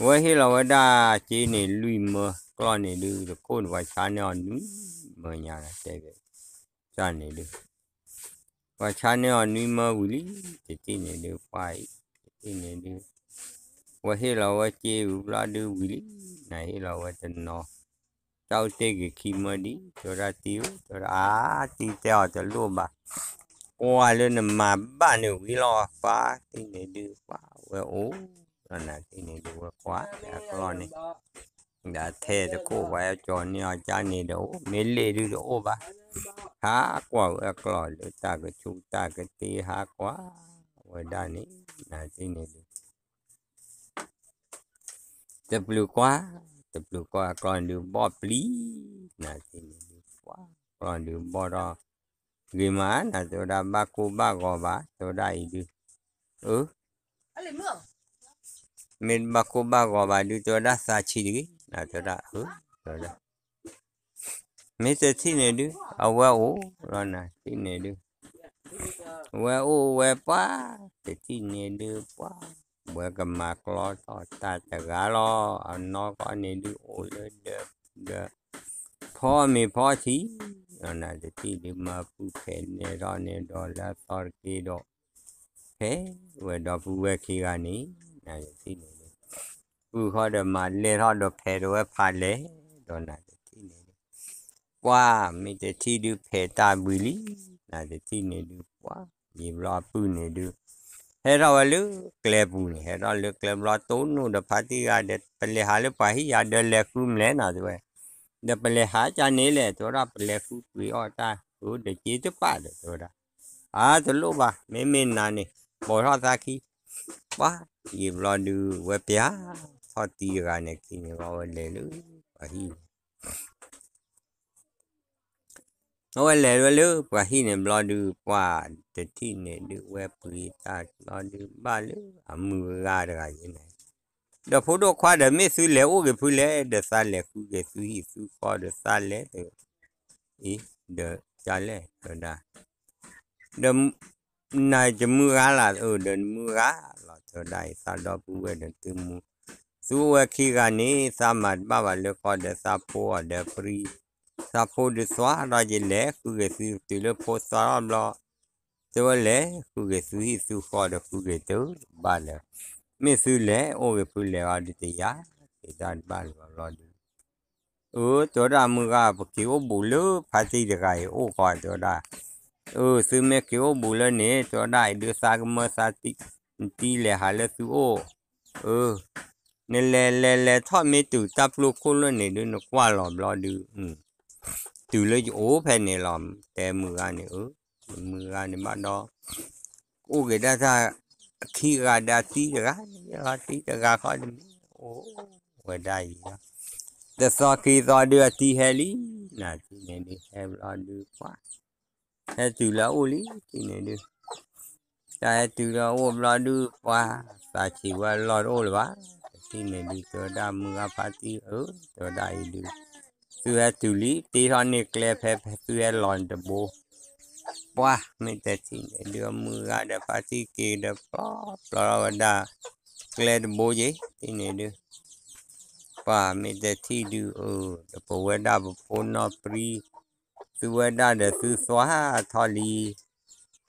ဝဲဟ့ၣ်လီၤဝဲဒၣ်စ့န့ၣ်လွံၢ်မၢ, ကျီၢ်န့ၣ်ဒုး တခိၣ်န့ၣ် ပှၤဆါန့ၢ်အီၤနွံမၢညါ, တဲက့ၤ, ကၢ်န့ၣ်ဒုး, ပှၤဆါန့ၢ်အီၤနွံမၢဝံၤလံ, တထံၣ်န့ၣ်ဒုး ပှၤအံၤ, တထံၣ်န့ၣ်ဒုး, ဝဲဟ့ၣ်လီၤဝဲစ့ဝံၤဘျီဒုးဝံၤလံ, နဟ့ၣ်လီၤဝဲတနီၤ, တၢ်အိၣ်တ့ၢ်က့ၤခံမၢဒံး, တဲဝဲဒၣ်တံၤဧၢ, တဲဝဲဒၣ်အါ, တံၤတဲအီၤတလိၣ်ဘၣ်, ကွၢ်လၢနမၤဘၣ်န့ၣ်ဝံၤလီၤ, ပှၤတထံၣ်န့ၣ်ဒုး ပှၤဝဲအိၣ်လီၤနၤ, တထံၣ်န့ၣ်ဒုးဝဲကွၢ်အကျီၢ်န့ၣ် ဒီးထဲတခိၣ်ပှၤဟဲကၠီၤန့ၢ်အီၤကၢ်န့ၣ်ဒီးအိၣ်, မ့ၢ်လ့ၣ်ဒုးတအိၣ်ဘၣ်, ဟးကွၢ်ဝဲအကျီၢ်လၢတၢ်ကဆူးတၢ်ကတ့ဟးကွၢ်ဝဲဒၣ်န့ၣ်, နတထံၣ်န့ၣ်ဒုး တပျုာ်ကွၢ်, တပျုာ်ကွၢ်အကျီၢ်ဒုးဘီၣ်ပျံၤ, နတထံၣ်န့ၣ်ဒုး ပှၤကျီၢ်ဒုးဘီၣ်ထီၣ်, ဂ့ၤမးနၤ, တဲဝဲဒၣ်ဘၣ်ကိၢ်ဘၣ်ဂီၤဘၣ်, တဲဝဲဒၣ်အံၤဒုး, အၢ မ့ၢ်ဘၣ်ကိၢ်ဘၣ်ဂီၤဘၣ်ဒုး တဲဝဲဒၣ်သးဆံးတဂ့ၤ, နတဲဝဲဒၣ်, အၢ, တဲဝဲဒၣ်, မ့ၢ်တထံၣ်န့ၣ်ဒုး အဝဲအိၣ်လီၤနၤ, တထံၣ်န့ၣ်ဒုး, ဝဲအိၣ်ဝဲပှၤ, တထံၣ်န့ၣ်ဒုးပှၤ, ဝဲကမၤကျီထီၣ်တၢ်တဂၤလီၤ, အနီၢ်ကီၢ်န့ၣ်ဒုးအိၣ်လၢဒီး, ဒီး, ဖီမ့ၤဖီထံ, နတထံၣ်ဒုးမၤပုၢ်ဖဲးနဲၣ်ထီၣ်န့ၣ်ဒီးလၢအသီတက့ဒီး ဖဲဝဲဒီပုၢ်ဝဲၢ်ခံဂၤန့ၣ်, နတထံၣ်န့ၣ်ဒုး, ပုၢ်ဃီဒီးမၤလဲၢ်ထီၣ်ဒီးဖဲးဒီးဝဲဖးလဲၢ်, ဒီးနတထံၣ်န့ၣ်ဒုး, ပှၤမ့ၢ်တထံၣ်ဒုးဖဲးတၢ်ဘှံးလံ, နတထံၣ်န့ၣ်ဒုးပှၤ, ယံာ်ဘျီအပုၢ်န့ၣ်ဒုး, ဟဲထီၣ်ဝဲလၢကျဲပူၤန့ၣ်, ဟဲထီၣ်လၢကျဲဘျီတိၢ်နီၣ်ဒီးဖါတံၢ်ဂၤဒီး ပလဲၤဟးလၢပှၤဟံၣ်ယၤဒီးလဲၤဃုမလဲၣ်နၤတဲဝဲ, ဒီးပလဲၤဟးကန့ၣ်လဲၣ်, တဲဝဲဒၣ်ပလဲၤဃုကွံာ်အီၣ်တၢ်ဃုဒီးစ့တပာ်ဒီး တဲဝဲဒၣ် အါတလိၣ်ဘၣ် မ့မ့ၢ်နၤန့ၣ် ပိာ်ထီၣ်သးခံ, ပှၤ ယံာ်ဘျီဒုး ဝဲပျၢ်ထီၣ်တံၤတဂၤန့ၣ်ခံန့ၣ် ဝဲလဲၤလၢပှၤဟံၣ်န့ၣ် အဝဲလဲၤဝဲလၢပှၤဟံၣ်န့ၣ်ဘျီဒုး ပှၤတထံၣ်န့ၣ်ဒုး ဝဲပှ့ၤတၢ်ဘျီဒုးဘၣ်လၢအမုၢ်ဂၤတဂၤယဲန့ၣ်, ဒီးဖိဒိၣ်ခွါဒီး မ့ၢ်သုလဲၤအိၣ်က့ၤဖုလဲၣ်, ဒီးသးလဲၤဃုက့ၤသုဟံၣ်သုဃီဒီးသးလဲၤ, အံၤ ဒီးကလဲၣ် တဲဝဲဒၣ်, ဒီး နၤတမုၢ်ဂၤလီၤ, အၢ ဒီးနမုၢ်ဂၤလီၤ တဲဝဲဒၣ်အံၤ သးဒီပုၢ်ဝဲၢ်ဒီးသုမူ, သုအိၣ်ဝဲခံဂၤန့ၣ် သးမၤတဘၣ်ဘၣ်လၢဃီဒီးသးဖိအီၤဒီးပြံ, သးဖိဒုးသွါထီၣ်က့ၤလဲၤဃုက့ၤသုတုၤလၢဖိသွါထီၣ်ဘျီ, တဲဝဲလဲၤဃုက့ၤသုဟံၣ်သုဃီဒီးဃုက့ၤတဘၣ်လၢၤ, မ့ၢ်သုလဲၤအိၣ်က့ၤဖုလဲၤအီၤဒုးတယၤ, က့ၤတၢ်တဘၣ်လၢၤဘျီဒုး အၢ တဲဝဲဒၣ်မုၢ်ဂၤ ပက့ၤအိၣ်ဘူးလၢဖါတံၢ်တဂၤအံၤအိၣ်ဃီ တဲဝဲဒၣ်, အၢ သုမ့ၢ်က့ၤအိၣ်ဘူးလၢန့ၣ် တဲဝဲဒၣ်အံၤဒုးသးကမၢသးတံၢ်လဲၤဟးလၢသုအိၣ်, အၢ နလဲၤလဲၤလဲၤထီၣ်မ့ၢ်တုၤတၢ်ပျိခိၣ်လၢန့ၣ်ဒုး နကွၢ်လီၤဘျီဒုး တုၤလၢယအိၣ်ဖဲန့ၣ်လီၤ တဲမုၢ်ဂၤန့ၣ်, အၢ မုၢ်ဂၤန့ၣ်ဘၣ်ဒီး အိၣ်က့ၤဒၣ်တၢ်ခံဂၤဒီးတံၤတဂၤ, တံၤတဂၤဃီတမ့ၢ်အိၣ်ဝဲဒၣ်အံၤ, တသီခံသီဒုးအတံၤဟဲလံ, နၤတံၤန့ၣ်ဒုးဟဲဘျီဒုးပှၤ, ဟဲတုၤလၢအအိၣ်လံ တံၤန့ၣ်ဒုး တၢ်ဟဲတုၤလၢအအိၣ်ဘျီဒုးပှၤ, သးဆံးဝဲအလီၢ်တအိၣ်လၢၤဘၣ်, တံၤန့ၣ်ဒုး တဲဝဲဒၣ်မုၢ်ဂၤဖါတံၢ်ဧၢ, တဲဝဲဒၣ်အံၤဒုး သုဟဲတုၤလံ တ့ထီၣ်န့ၢ်ကျဲဖဲသုဟဲလီၤန့ၣ်တဘိ, ပှၤ မ့ၢ်တထံၣ်န့ၣ်ဒုး အမုၢ်ဂၤဒီးဖါတံၢ်က့ၤဒီးပျီပျီထီၣ်ဝဲဒၣ် ကျဲတဘိက့ၤ တံၤန့ၣ်ဒုး ပှၤ မ့ၢ်တထံၣ်ဒုး အၢ ဒီးပဝဲဒၣ်ပဖိနီၢ်ပြံ သုဝဲဒၣ်ဒီးသုသွါထီၣ်လံ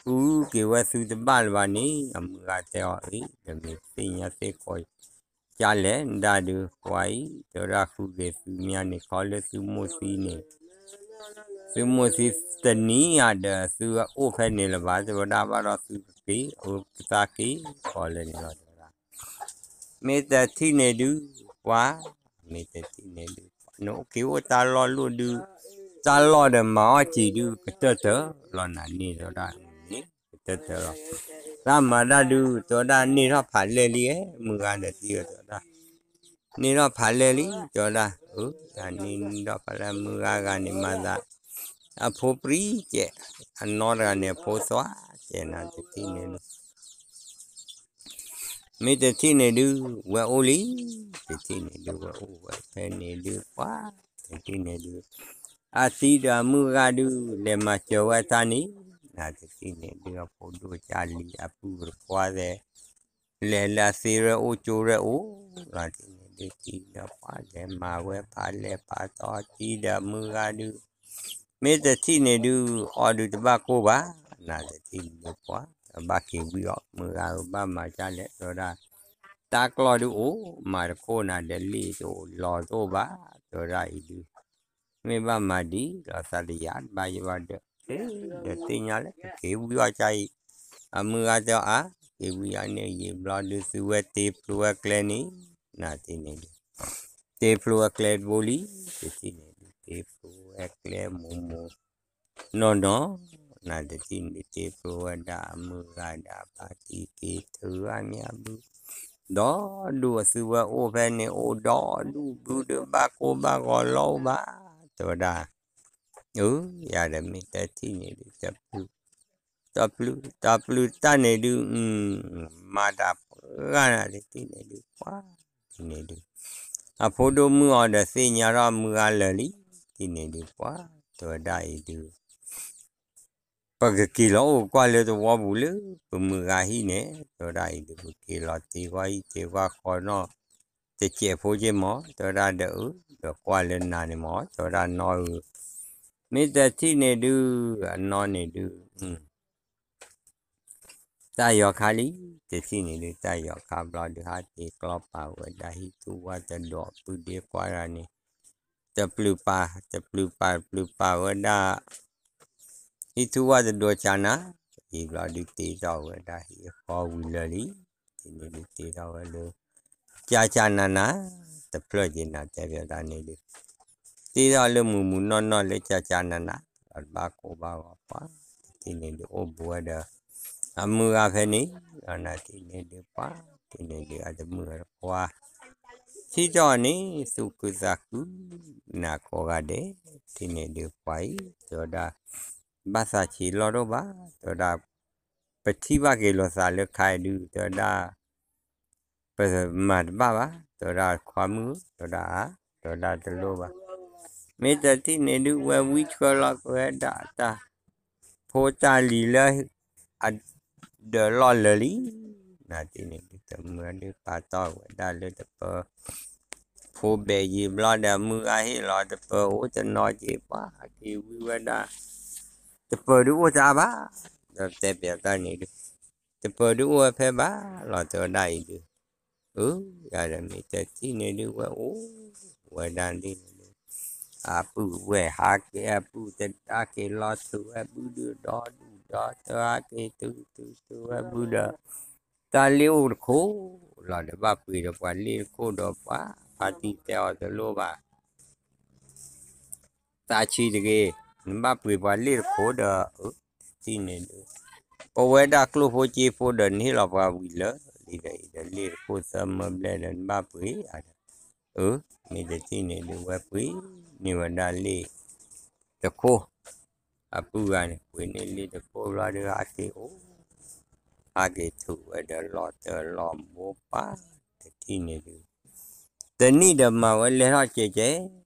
ဃုက့ၤဝဲသုတဘၣ်လၢၤဘၣ်န့ၣ် အမုၢ်ဂၤတဲအီၤအံၤ ဒီးမ့ၢ်သ့ၣ်ညါသ့ၣ်ခိး ကလဲၣ်ဒၣ်ဒုး ပှၤအံၤ တဲဝဲဒၣ်ဃုက့ၤသုမ့ၢ်န့ၣ် ခီလၢသုမိၢ်သံန့ၣ် သုမိၢ်သံတနံၤဧါဒီး သုအိၣ်ဖဲန့ၣ်လၢၤဘၣ် တဲဝဲဒၣ်ဘၣ်ဒီးသုကက့ၤ အၢ ပသးက့ၤဃီလၢန့ၣ်လီၤ တဲဝဲဒၣ် မ့ၢ်တထံၣ်န့ၣ်ဒုး ပှၤ မ့ၢ်တထံၣ်န့ၣ်ဒုး နအိၣ်က့ၤအိၣ်တၢ်လီၢ်လိၣ်ဒုး တၢ်လီၢ်ဒီးမၤအီၣ်ကံၤဒုး ကတၢၢ်တၢၢ်လီၤနၤန့ၣ် တဲဝဲဒၣ်န့ၣ် ကတၢၢ်တၢၢ်လီၤ တၢ်မၤဒၣ်ဒုး တဲဝဲဒၣ်န့ၢ်ထီၣ်ဖးလဲၢ်လံ မုၢ်ဂၤဒီးတံၤဧၢ တဲဝဲဒၣ် န့ၢ်ထီၣ်ဖးလဲၢ်လံ တဲဝဲဒၣ် အၢ တၢ်န့ၢ်န့ၢ်ထီၣ်ဖးလဲၢ် မုၢ်ဂၤဂၤန့ၣ်မၤသး အဖိပြံကဲး အနီၢ်တဂၤန့ၣ် အဖိသွါကဲး နၤတထံၣ်န့ၣ်ဒုး မ့ၢ်တထံၣ်န့ၣ်ဒုး ဝဲအိၣ်လံ တထံၣ်န့ၣ်ဒုး ဝဲအိၣ်ဝဲဖဲန့ၣ်ဒုး ပှၤ တထံၣ်န့ၣ်ဒုး အတံၤဒီးအမုၢ်ဂၤဒုး လဲၤမၤစၢၤဝဲတၢ်န့ၣ် နၤတထံၣ်န့ၣ်ဒုး အဖိဒိၣ်ကၢ်လံ အပုၢ်တခွါသဲး လဲၤလၢအသ့ရဲၣ်အိၣ်ကၠိရဲၣ်အိၣ် နၤတထံၣ်န့ၣ်ဒုး တံၤဒီးပှၤလဲၤမၤဝဲဖးလဲၢ်ဖးတီ တံၤဒီးအမုၢ်ဂၤဒုး မ့ၢ်တထံၣ်န့ၣ်ဒုး အီၣ်ဒုးတဘၣ်ကိၢ်ဘၣ် နၤတထံၣ်န့ၣ်ဒုး ပှၤ ဘၣ်က့ၤဝံအီၤ မုၢ်ဂၤဧၢ ဘၣ်မၤဒ်လဲၣ် တဲဝဲဒၣ် တၢ်ကျီၢ်ဒုးအိၣ် မၤတခိၣ်နၤဒီးလ့ၣ်တအိၣ်လီၤတအိၣ်ဘၣ် တဲဝဲဒၣ်အံၤဒုး မ့ၢ်ဘၣ်မၤဒ်လီၤသးတယာ်တဘၣ်ယဘၣ်ဒီး ဒီးသ့ၣ်ညါလၢ ကက့ၤဝံအီၤကါအံၤ အမုၢ်ဂၤတဲအီၤအါ က့ၤဝံအီၤန့ၣ် ယံာ်ဘျီဒုး သုဝဲတ့ဖျိဝဲကျဲန့ၣ် နၤတထံၣ်န့ၣ်ဒုး တ့ဖျိဝဲကျဲတဘိလံ တထံၣ်န့ၣ်ဒုး တ့ဖျိဝဲကျဲမိၢ်မိၢ် နီၢ်နီၢ် နၤတထံၣ်န့ၣ်ဒုး တ့ဖျိဝဲဒၣ်အမုၢ်ဂၤဒီးအဖါတံၢ်က့ၤထုးအါမ့ၢ်အဘု ဒီဒူၣ်အသုဝဲအိၣ်ဖဲန့ၣ် အိၣ်ဒီဒူၣ်ဘုဒီးဘၣ်ကိၢ်ဘၣ်ဂီၤလီၤအိၣ်ဘၣ် တဲဝဲဒၣ် အၢ ယၤဒီးမ့ၢ်တထံၣ်န့ၣ်ဒုး တပျုၢ် တပျုၢ် တပျုၢ်တၢ်န့ၣ်ဒုး မၤတၢ်ပှၤနၤတထံၣ်န့ၣ်ဒုး ပှၤ တထံၣ်န့ၣ်ဒုး အဖိဒိၣ်မုၣ်အီၤဒီးသ့ၣ်ညါထီၣ်မုၢ်ဂၤလၢာ်လံ တထံၣ်န့ၣ်ဒုး ပှၤ တဲဝဲဒၣ်အံၤဒုး ပကက့ၤလီၤအိၣ်ကွၢ်လၢသဝီပူၤလၢ ပမုၢ်ဂၤဟံၣ်န့ၣ် တဲဝဲဒၣ်အံၤဒုး ပက့ၤလီၤတ့ကွၢ်ဟံၣ်တ့ကွၢ်ဃီနီၢ် တစဲးဖိက့မး တဲဝဲဒၣ်ဒီးအၢ ဒီးကွၢ်လၢနၤန့ၣ်မး တဲဝဲဒၣ်နီၢ်ဧၢ မ့ၢ်တထံၣ်န့ၣ်ဒုး အနီၢ်န့ၣ်ဒုး တၢ်ယီၤခါလံ တထံၣ်န့ၣ်ဒုး တၢ်ယီၤခါဘျီဒုး ဟးက့ၤကျီပာ်ဝဲဒၣ်ဟံၣ်ထူၣ်ဝၣ်တဒိး ပုၢ်ဒ့ခွါတဂၤန့ၣ် တပျုၢ်ပာ် တပျုၢ်ပာ် တပျုၢ်ပာ်ဝဲဒၣ် ဟံၣ်ထူၣ်ဝၣ်တဒိးကၢ်နၤ ယံာ်ဘျီဒုးတ့ထီၣ်ဝဲဒၣ်ဟံၣ်ဃီဝံၤလၢာ်လံ တထံၣ်န့ၣ်ဒုးတ့ထီၣ်ဝဲလၢ ကၢ်ကၢ်နၤနၤ တဖျၢၣ်က့ၤနၤတဲဖျါတၢ်န့ၣ်ဒုး တ့ထီၣ်လၢမုၢ်မုၢ်နီၢ်နီၢ်လၢကၢ်ကၢ်နၤနၤ လီၤတဘၣ်ကိၢ်ဘၣ်ဂီၤပှၤ နၤတထံၣ်န့ၣ်ဒုးအိၣ်ဘူးဝဲဒီး အမုၢ်ဂၤဖဲန့ၣ်, နၤတထံၣ်န့ၣ်ဒုးပှၤ တထံၣ်န့ၣ်ဒုးအတမုၣ်အတခွါ ထံၣ်ထီၣ်န့ၣ် သူၣ်ခုသးခု နၤကိးဂၤဒဲး, တထံၣ်န့ၣ်ဒုးပှၤအံၤ တဲဝဲဒၣ် ဘၣ်သးဆံးလီၢ်တအိၣ်ဘၣ်, တဲဝဲဒၣ် ပထံၣ်ဘၣ်က့ၤလိာ်သးလၢခါအံၤဒုး တဲဝဲဒၣ် ပမၤတဘၣ်ဘၣ်, တဲဝဲဒၣ်ခွါမုၣ်, တဲဝဲဒၣ်အါ, တဲဝဲဒၣ်တလိၣ်ဘၣ်. မ့ၢ်တထံၣ်န့ၣ်ဒုး ဝဲဝံဆှၢလီၤက့ၤဝဲဒၣ်တၢ် ဖိတၢ်လံၤလၢ အဒၢးလီၢ်လၢာ်လံ, နၤတထံၣ်န့ၣ်ဒုး တမုၢ်ဒုးပာ်တီၢ်ဝဲဒၣ်လၢတပၢၤ ဖိဘဲးယံၤဘျီဒီး မုၢ်ဂၤဟ့ၣ်လီၤတပၢၤအိၣ်တနီၤက့ၤ ပှၤဟးက့ၤဝံဝဲဒၣ် တပၢၤဒုးအိၣ်တအါဘၣ်, ဒီးတဲပၠးတၢ်န့ၣ်ဒုး တပၢၤဒုးအိၣ်ဝဲဖဲဘၣ်လီၤ တဲဝဲဒၣ်အံၤဒုး, အၢ ယၤဒီးမ့ၢ်တထံၣ်န့ၣ်ဒုး ဝဲအိၣ်ဝဲဒၣ်ဒ်န့ၣ်ဒုး အပုၢ်ဝဲၢ်ဟးက့ၤ အပုၢ်တဒါက့ၤလီၤထုးဝဲဘုဒီး ဒီဒူၣ်ဒီထၢအက့ၤတုၤတုၤတုၤဝဲဘုဒီး တၢ်လ့ၣ်အိၣ်တခိၣ်လီၤဒီး ဘၣ်ပှ့ၤဒီးပှၤလ့ၣ်တခိၣ်ဒီးပှၤ ဖါတံၢ်တဲအီၤတလိၣ်ဘၣ် သးဆံးတဂ့ၤ, နဘၣ်ပှ့ၤပှၤလ့ၣ်တခိၣ်ဒီး တထံၣ်န့ၣ်ဒုး ပဝဲဒၣ်ကျိၣ်ဖိစ့ဖိဒီး နဟ့ၣ်လီၤပှၤဝံၤလၢာ်လံဒီး အံၤဒီးလ့ၣ်တခိၣ်သၢမၢဘျဲၣ်ဒီး နဘၣ်ပှ့ၤဧါဒီး, အၢ မ့ၢ်တထံၣ်န့ၣ်ဒုး ဝဲပှ့ၤန့ၢ်ဝဲဒၣ်လ့ၣ်တခိၣ် အပုၢ်ဂၤန့ၣ် ပှ့ၤန့ၢ်လ့ၣ်တခိၣ်ဘျီဒုး ဟးက့ၤအိၣ် ဟးက့ၤထုးဝဲဒီးလီၤတၢၢ်လီၤဘိပၢ် တထံၣ်န့ၣ်ဒုး တနံၣ်ဒီးမၤဝဲလဲၤထီၣ်ကဲကဲ,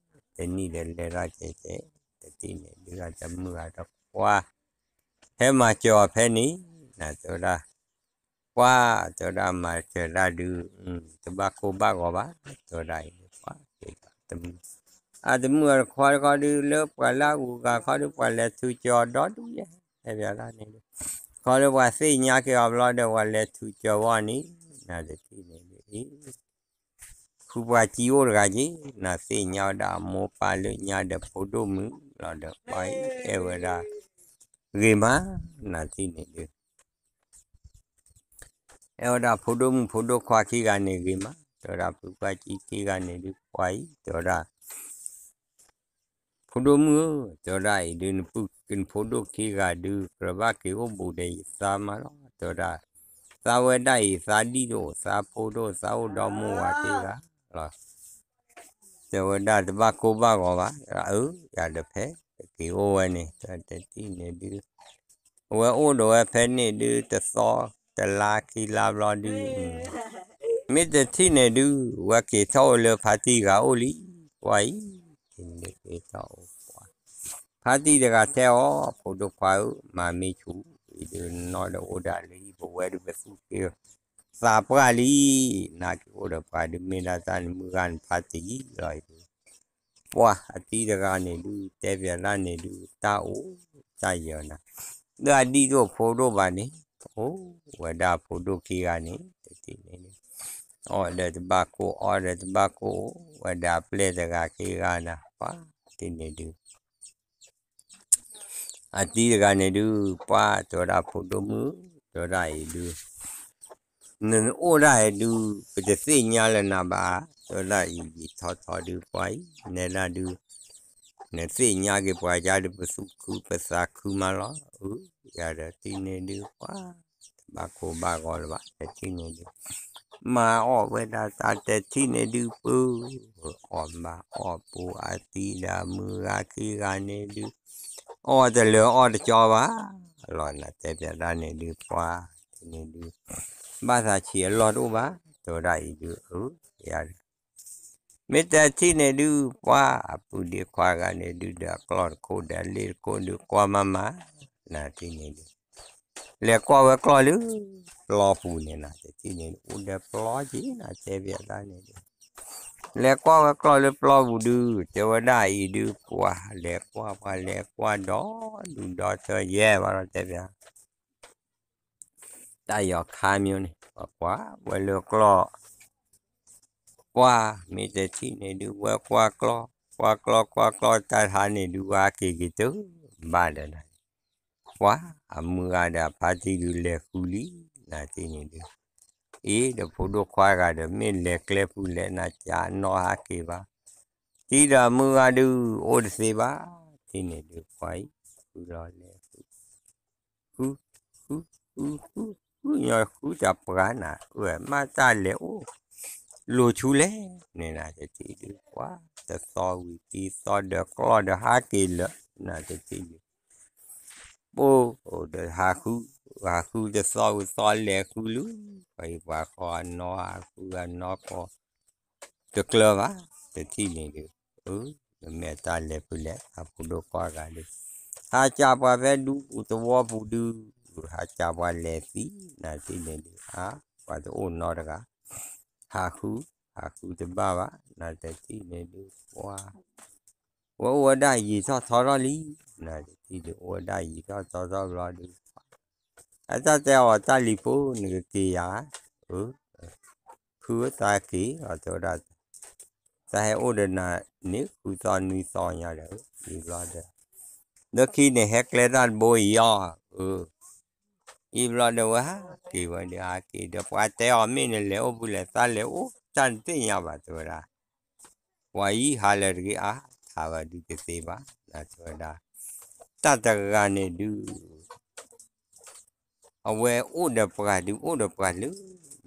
တနံၣ်ဒီးလဲၤထီၣ်ကဲကဲ, တထံၣ်န့ၣ်ဒုး တမုၢ်ဂၤတခွါ ဟဲမၤစၢၤအီၤဖဲန့ၣ်, နၤတဲဝဲဒၣ် ပှၤ တဲဝဲဒၣ်မၤစၢၤတၢ်ဒုး တဘၣ်ကိၢ်ဘၣ်ဂီၤဘၣ်, တဲဝဲဒၣ်အံၤဒုး ပှၤက့ၤတမုၢ် အတမုၢ်အတခွါတခီဒုး လၢပှၤလၢအဂုၤအဂၤခီဒုး ပှၤလဲၤထုးကၠီၤဒီဒူၣ်ယဲ, တဲပၠးတၢ်န့ၣ်ဒုး ခီလၢပှၤသ့ၣ်ညါက့ၤအီၤဘျီဒီး ပှၤလဲၤထုးကၠီၤဝဲန့ၣ်, နၤတထံၣ်န့ၣ်ဒုး အံၤ ဃုပှၤကံအိၣ်တဂၤက့ၤ, နၤသ့ၣ်ညါဝဲဒၣ်အမိၢ်ပၢ်လၢညါဒီးဖိဒိၣ်မုၣ်လီၤဒီး ပှၤအံၤ အဲၣ်ဝဲဒၣ် ဂ့ၤမး, နၤတထံၣ်န့ၣ်ဒုး အဲၣ်ဝဲဒၣ်ဖိဒိၣ်မုၣ်ဖိဒိၣ်ခွါခံဂၤန့ၣ်ဂ့ၤမး, တဲဝဲဒၣ်ဖုပှၢ်ကံခံဂၤန့ၣ်ဒုး ပှၤအံၤ တဲဝဲဒၣ် ဖိဒိၣ်မုၣ်ဧၢ, တဲဝဲဒၣ်အံၤဒုး နပုၢ်နဖိဒိၣ်ခံဂၤဒုး ကြၢးဘၣ်က့ၤအိၣ်ဘူးဒီးယသးမးလီၤ, တဲဝဲဒၣ် သးဝဲဒၣ်အံၤ သးဒံၣ်တအိၣ် သးဖိဒိၣ် သးအိၣ်ဒီမါဝၤသ့ဂၤလီၤ တဲဝဲဒၣ်တဘၣ်ကိၢ်ဘၣ်ဂီၤဘၣ်, အၢ ယၤဒီးဖဲ က့ၤအိၣ်ဝဲန့ၣ် တထံၣ်န့ၣ်ဒုး အဝဲအိၣ်ဒီးဝဲဖဲန့ၣ်ဒုး တသီတလါခံလါဘျီဒုး မ့ၢ်တထံၣ်န့ၣ်ဒုး ဝဲက့ၤထီၣ်အိၣ်လၢဖါတံၢ်ဂၤအိၣ်လံ, ပှၤအံၤ က့ၤထီၣ်အိၣ်ပှၤ ဖါတံၢ်တဂၤတဲအီၤ ဖိဒိၣ်ခွါဧၢ, မၤမ့ၢ်ဆူၣ်အံၤဒုး နီၢ်ဒီးအိၣ်ဒၣ်လၢဟံၣ် ပဝဲဒုးပသူၣ်က့ၤသးပှၢ်လံ, နၤက့ၤအိၣ်ဒီးပှၤဒုး မ့ၢ်ဒၣ်တၢ်နမုၢ်ဂၤနဖါတံၢ်လီၤအံၤဒုး ပှၤအတံၢ်တဂၤန့ၣ်ဒုး တဲပၠးတၢ်န့ၣ်ဒုး တၢ်အိၣ်တၢ်ယၢၤနၤ, လၢအဒံၣ်တအိၣ်ဖိဒိၣ်ဘၣ်န့ၣ် အိၣ်ဝဲဒၣ်ဖိဒိၣ်ခံဂၤန့ၣ် တထံၣ်န့ၣ်ဒုး အီၣ်ဒီးတဘၣ်ကိၢ် အီဒီးတဘၣ်ကိၢ် အိၣ်ဝဲဒၣ်အပျဲၢ်တဂၤခံဂၤနၤ ပှၤတထံၣ်န့ၣ်ဒုး အတံၢ်တဂၤန့ၣ်ဒုး ပှၤတဲဝဲဒၣ်ဖိဒိၣ်မုၣ် တဲဝဲဒၣ်အံၤဒုး နအိၣ်ဒၣ်အံၤဒုး ပတသ့ၣ်ညါလၢၤနၤဘၣ်, တဲဝဲဒၣ်အံၤယံာ်ထီၣ်ထီၣ်ဒုး ပှၤအံၤ နဲဒၣ်ဒုး နသ့ၣ်ညါက့ၤပှၤကါဒုး ပသူၣ်ခုပသးခုမးလီၤ, အၢ ယၤဒီးတထံၣ်န့ၣ်ဒုး ပှၤ တဘၣ်ကိၢ်ဘၣ်ဂီၤလၢၤဘၣ် တထံၣ်န့ၣ်ဒုး မၤအီၣ်ဝဲဒၣ်တၢ်တထံၣ်န့ၣ်ဒုး ပၢ အီၣ်ဘၣ်အီၣ်ပူၤ အတံၢ်ဒီးမုၢ်ဂၤခံဂၤန့ၣ်ဒုး အီၣ်တလၢာ်အီၣ်တကၠီဘၣ်လီၤ, နၤတဲပၠးတၢ်န့ၣ်ဒုး ပှၤတထံၣ်န့ၣ်ဒုး ဘၣ်သးဆံးအလီၢ်တအိၣ်ဘၣ်, တဲဝဲဒၣ်အံၤဒုး အၢ ယၤ မ့ၢ်တထံၣ်န့ၣ်ဒုး ပှၤအပုၢ်ဒ့ခွါဂၤန့ၣ်ဒုး ဒီးအကျီၢ်တခိၣ်ဒီးအလ့ၣ်တခိၣ်ဒုး ကွၢ်မးမး, နၤတထံၣ်န့ၣ်ဒုး လဲၤကွၢ်ဝဲကျီၢ်လၢပျီပူၤန့ၣ် နၤတထံၣ်န့ၣ် အိၣ်ဒီးပျီက့ၤ နၤတဲပၠးတၢ်န့ၣ်ဒုး လဲၤကွၢ်ဝဲကျီၢ်လၢပျီပူၤဒုး တဲဝဲဒၣ်အံၤဒုး ပှၤလဲၤကွၢ် ပှၤလဲၤကွၢ်ဒီဒူၣ်ဒီထၢယဲၢ်ဘၣ်လီၤ တဲပၠး တၢ်ယီၤခါမၠိန့ၣ် ပှၤကွၢ်ဝဲလၢကျီၢ် ကွၢ် မ့ၢ်တထံၣ်န့ၣ်ဒုး ဝဲကွၢ်ကျီၢ် ကွၢ်ကျီၢ် ကွၢ်ကျီၢ် တၢ်ဟါန့ၣ်ဒုး ဝဲဟဲက့ၤက့ၤတဘၣ်ဒီးနၤ ပှၤအမုၢ်ဂၤဒီးအဖါတံၢ်ဒုး လဲၤဃုလံ နၤတထံၣ်န့ၣ်ဒုး အ့ဒီးဖိဒိၣ်ခွါဂၤဒီး မ့ၢ်လဲၤကျဲပူၤလဲၤနၤ ကးနီၣ်ဟဲက့ၤဘၣ် တံၢ်ဒီးအမုၢ်ဂၤဒုး အိၣ်တသ့ဘၣ် တထံၣ်န့ၣ်ဒုး ပှၤအံၤ ဃုလီၤလဲၤဃု ဃု ဃု ဃု ဃု ဃုညီဃုတၢ်ပှၤနၤ မ့ၢ်တၢ်လဲၤအိၣ် လိၤဆူလဲၣ်န့ၣ်နၤ တထံၣ်ဒုး ပှၤတသီဝံၤတသီဒီးကျီၢ်ဒီးဟးက့ၤလၢာ်နၤ တထံၣ်ဒုး ပအိၣ်ဒီးဟးဃု ဟးဃုတသီဝံၤသီလဲၤဃုလၢ ပှၤဟံၣ်ပှၤဃီအနီၢ်ဟးဃုအနီၢ်ကီၢ် တကျၢၤဘၣ် တထံၣ်န့ၣ်ဒုး မ့ၢ်တၢ်လဲၤဖုလဲၣ် အဖိဒိၣ်ခွါဂၤဒုး ဟးကၢ်ပှၤဖဲဒူပူၤသဝီပူၤဒုး ဟးကၢ်ပှၤလဲၤသံနၤ တထံၣ်န့ၣ်ဒုး အါ ပှၤတအိၣ်နီတဂၤ ဟးဃု ဟးဃုတဘၣ်ဘၣ် နၤ တထံၣ်န့ၣ်ဒုး ပှၤ ဝဲအိၣ်ဝဲဒၣ်ယံာ်ထီၣ်ထီထီၣ်လံ နၤ တထံၣ်ဒုး အိၣ်ဝဲဒၣ်ယံာ်ထီၣ်ထီထီၣ်ဘျီဒုး အတၢ်တဲအီၤတၢ်လံၤဖိ နကက့ၤယၤ ဖုသးက့ၤအီၤတဲဝဲဒၣ် တၢ်ဟဲအိၣ်ဒီးနၤန့ၣ် ဃုသီနွံသီညါဒီး ယံာ်ဘျီဒီး လၢခံန့ၣ် ဟဲကျဲတၢ်တဘိအံၤအီၤ အံၤဘျီဒီးဝဲဟးက့ၤဝဲဒီး ဟးက့ၤဒီး ပှၤတဲအီၤမ့ၢ်နလဲၤအိၣ်ဖဲလဲၣ် သးလဲၤအိၣ်တၢ်နသ့ၣ်ညါဘၣ် တဲဝဲဒၣ် ပှၤအံၤဟးလၢတဂ့ၤအါ ထးဝဲဒုးတသ့ဘၣ် နၤ တဲဝဲဒၣ် တၢ်တဂၤန့ၣ်ဒုး အဝဲအိၣ်ဒီးပှၤဒုး အိၣ်ဒီးပှၤလၢ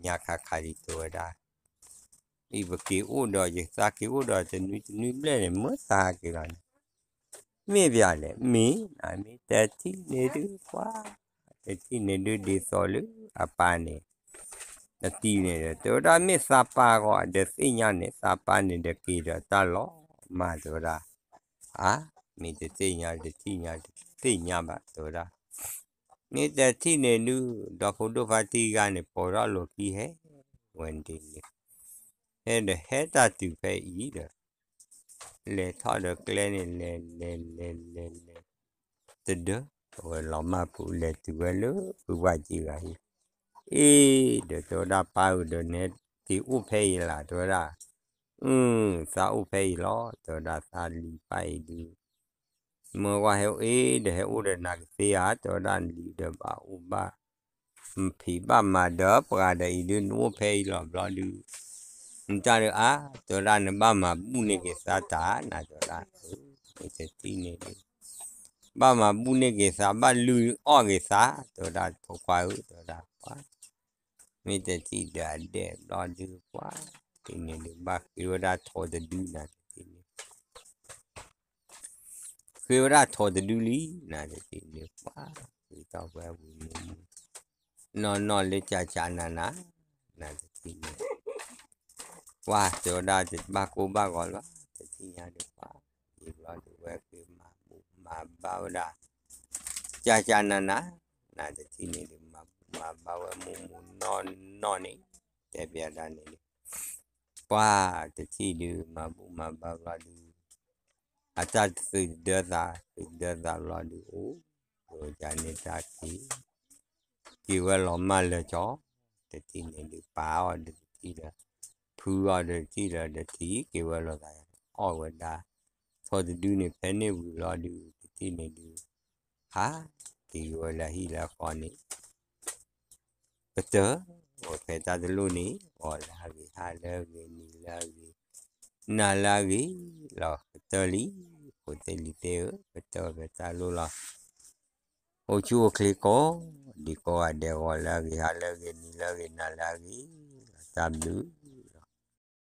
ညါခါခါဒံး တဲဝဲဒၣ် အံၤပက့ၤအိၣ်ဒီး ယသးက့ၤအိၣ်ဒီးတနွံတနွံဘျဲၣ်န့ၣ် မ့ၢ်သးက့ၤလီၤန့ၣ် မ့ၢ်ဘၣ်လဲၣ် မ့ၢ် မ့ၢ်တထံၣ်န့ၣ်ဒုးပှၤ တထံၣ်န့ၣ်ဒုးဒ်သိးလၢအပၢ်န့ၣ် အတံၤန့ၣ်ဒီး တဲဝဲဒၣ်မ့ၢ်သးပၢ်ဂီၢ် ဒီးသ့ၣ်ညါန့ၣ် သးပၢ်န့ၣ်ဒီးက့ၤဒီးတၢ်လီၤမၢ် တဲဝဲဒၣ် အါ မ့ၢ်တသ့ၣ်ညါတထံၣ်ညါတသ့ၣ်ညါဘၣ် တဲဝဲဒၣ် မ့ၢ်တထံၣ်န့ၣ်ဒုး ဒီဖိဒိၣ်ဖါတံၢ်ဂၤန့ၣ် ပိာ်ထီၣ်လိာ်ခံဟဲဝဲန့ၣ် ဟဲဒီးဟဲတၢ်တုၤဖဲအံၤဒီး လဲၤထီၣ်ဒီးကျဲန့ၣ် လဲၤလဲၤလဲၤလဲၤလဲၤ တဒၢ အဝဲလီၤမၢ်ပူၤ လဲၤတုၤဝဲလၢဖုပှၢ်ကံဂၤဟံၣ် အ့ ဒီးတဲဝဲဒၣ်ပၢ်ဧၢ ဒီးနဲက့ၤအိၣ်ဖဲအံၤလၢ တဲဝဲဒၣ် အု သးအိၣ်ဖဲအံၤလီၤ တဲဝဲဒၣ် သးလံၤပၢ်အံၤဒုး မ့ၢ်ဝဲဟဲအ့ ဒီးဟဲအိၣ်ဒီးနၤကသ့ဧါ တဲဝဲဒၣ် လံၤဒီးဘၣ်အိၣ်ဘၣ် မ့ၢ်ဖံးဘၣ်မၤဒီးပှၤဒီးအံၤဒုး နအိၣ်ဖဲအံၤလီၤဘျီဒုး နတၢ်ဒုးအါ တဲဝဲဒၣ် နဘၣ်မၤဘူၣ်န့ၢ်က့ၤသးတၢ် နၤ တဲဝဲဒၣ် မ့ၢ်တထံၣ်န့ၣ်ဒုး ဘၣ်မၤဘူၣ်န့ၢ်က့ၤသး ဘၣ်လုၢ်အီၣ်က့ၤသး တဲဝဲဒၣ် ဖိခွါဧၢ တဲဝဲဒၣ် ပှၤ မ့ၢ်တထံၣ်ဒီးအဒဲးဘျီဒုး ပှၤ တထံၣ်န့ၣ်ဒုး ဘၣ်ဃ့ဝဲဒၣ်ထိးတဒုနၤ တထံၣ်န့ၣ် ဃ့ဝဲဒၣ်ထိးတဒုလံ နၤ တထံၣ်န့ၣ် ပှၤ ဃ့ထီၣ်ဝဲဝံၤန့ၣ် နီၢ်နီၢ်လၢကၠးကၠးနးနး နၤတထံၣ်န့ၣ် ပှၤတဲဝဲဒၣ် တဘၣ်ကိၢ်ဘၣ်ဂီၤလီၤ တထံၣ်ညါဒုးပှၤ ယံာ်ဘျီဒုးဝဲက့ၤမၤဘူၣ်မၤဘါဝဲဒၣ် ကၠးကၠးနးနး နၤတထံၣ်န့ၣ်ဒုး မၤဘူၣ်မၤဘါဝဲမူးမူးနီၢ်နီၢ်န့ၣ် တဲပျးဒၣ်န့ၣ်ဒုး ပှၤတထံၣ်ဒုး မၤဘူၣ်မၤဘါဘျီဒုး အတၢ်သုးတဒၢသး သုးတဒၢသးဘျီဒုး အိၣ် ဝဲကန့ၣ်တၢ်က့ၤ က့ၤဝဲလီၤမၢ်လၢကၠီ တထံၣ်န့ၣ်ဒုး ပာ်အီၤဒီးတထံၣ်ဒီး ဖုအီၤဒီးတထံၣ်ဒီး တထံၣ်က့ၤဝဲလိာ်သး အီၣ်ဝဲဒၣ် ထိးတဒုန့ၣ် ဖဲန့ၣ်ဝံၤဘျီဒုး တထံၣ်န့ၣ်ဒုး ဟး က့ၤဝဲလၢဟံၣ်လၢဃီန့ၣ် ကတၢၢ် အိၣ်ဖဲတၢ်တလိၣ်န့ၣ် ဂီၤလၢအဂ့ၤ ဟါလၢအဂ့ၤ နံၤလၢအဂ့ၤ နၤလၢအဂ့ၤ လီၤကတၢၢ်လံ ဖိသ့ၣ်လံၤသ့ၣ်ဧၢ ကတၢၢ်ဖဲတၢ်လိၣ်လီၤ အိၣ်ဆူၣ်အိၣ်ချ့ကိး ဒံကိးဂၤဒဲး ဂီၤလၢအဂ့ၤ ဟါလၢအဂ့ၤ နံၤလၢအဂ့ၤ နၤလၢအဂ့ၤ တၢ်ဘျုး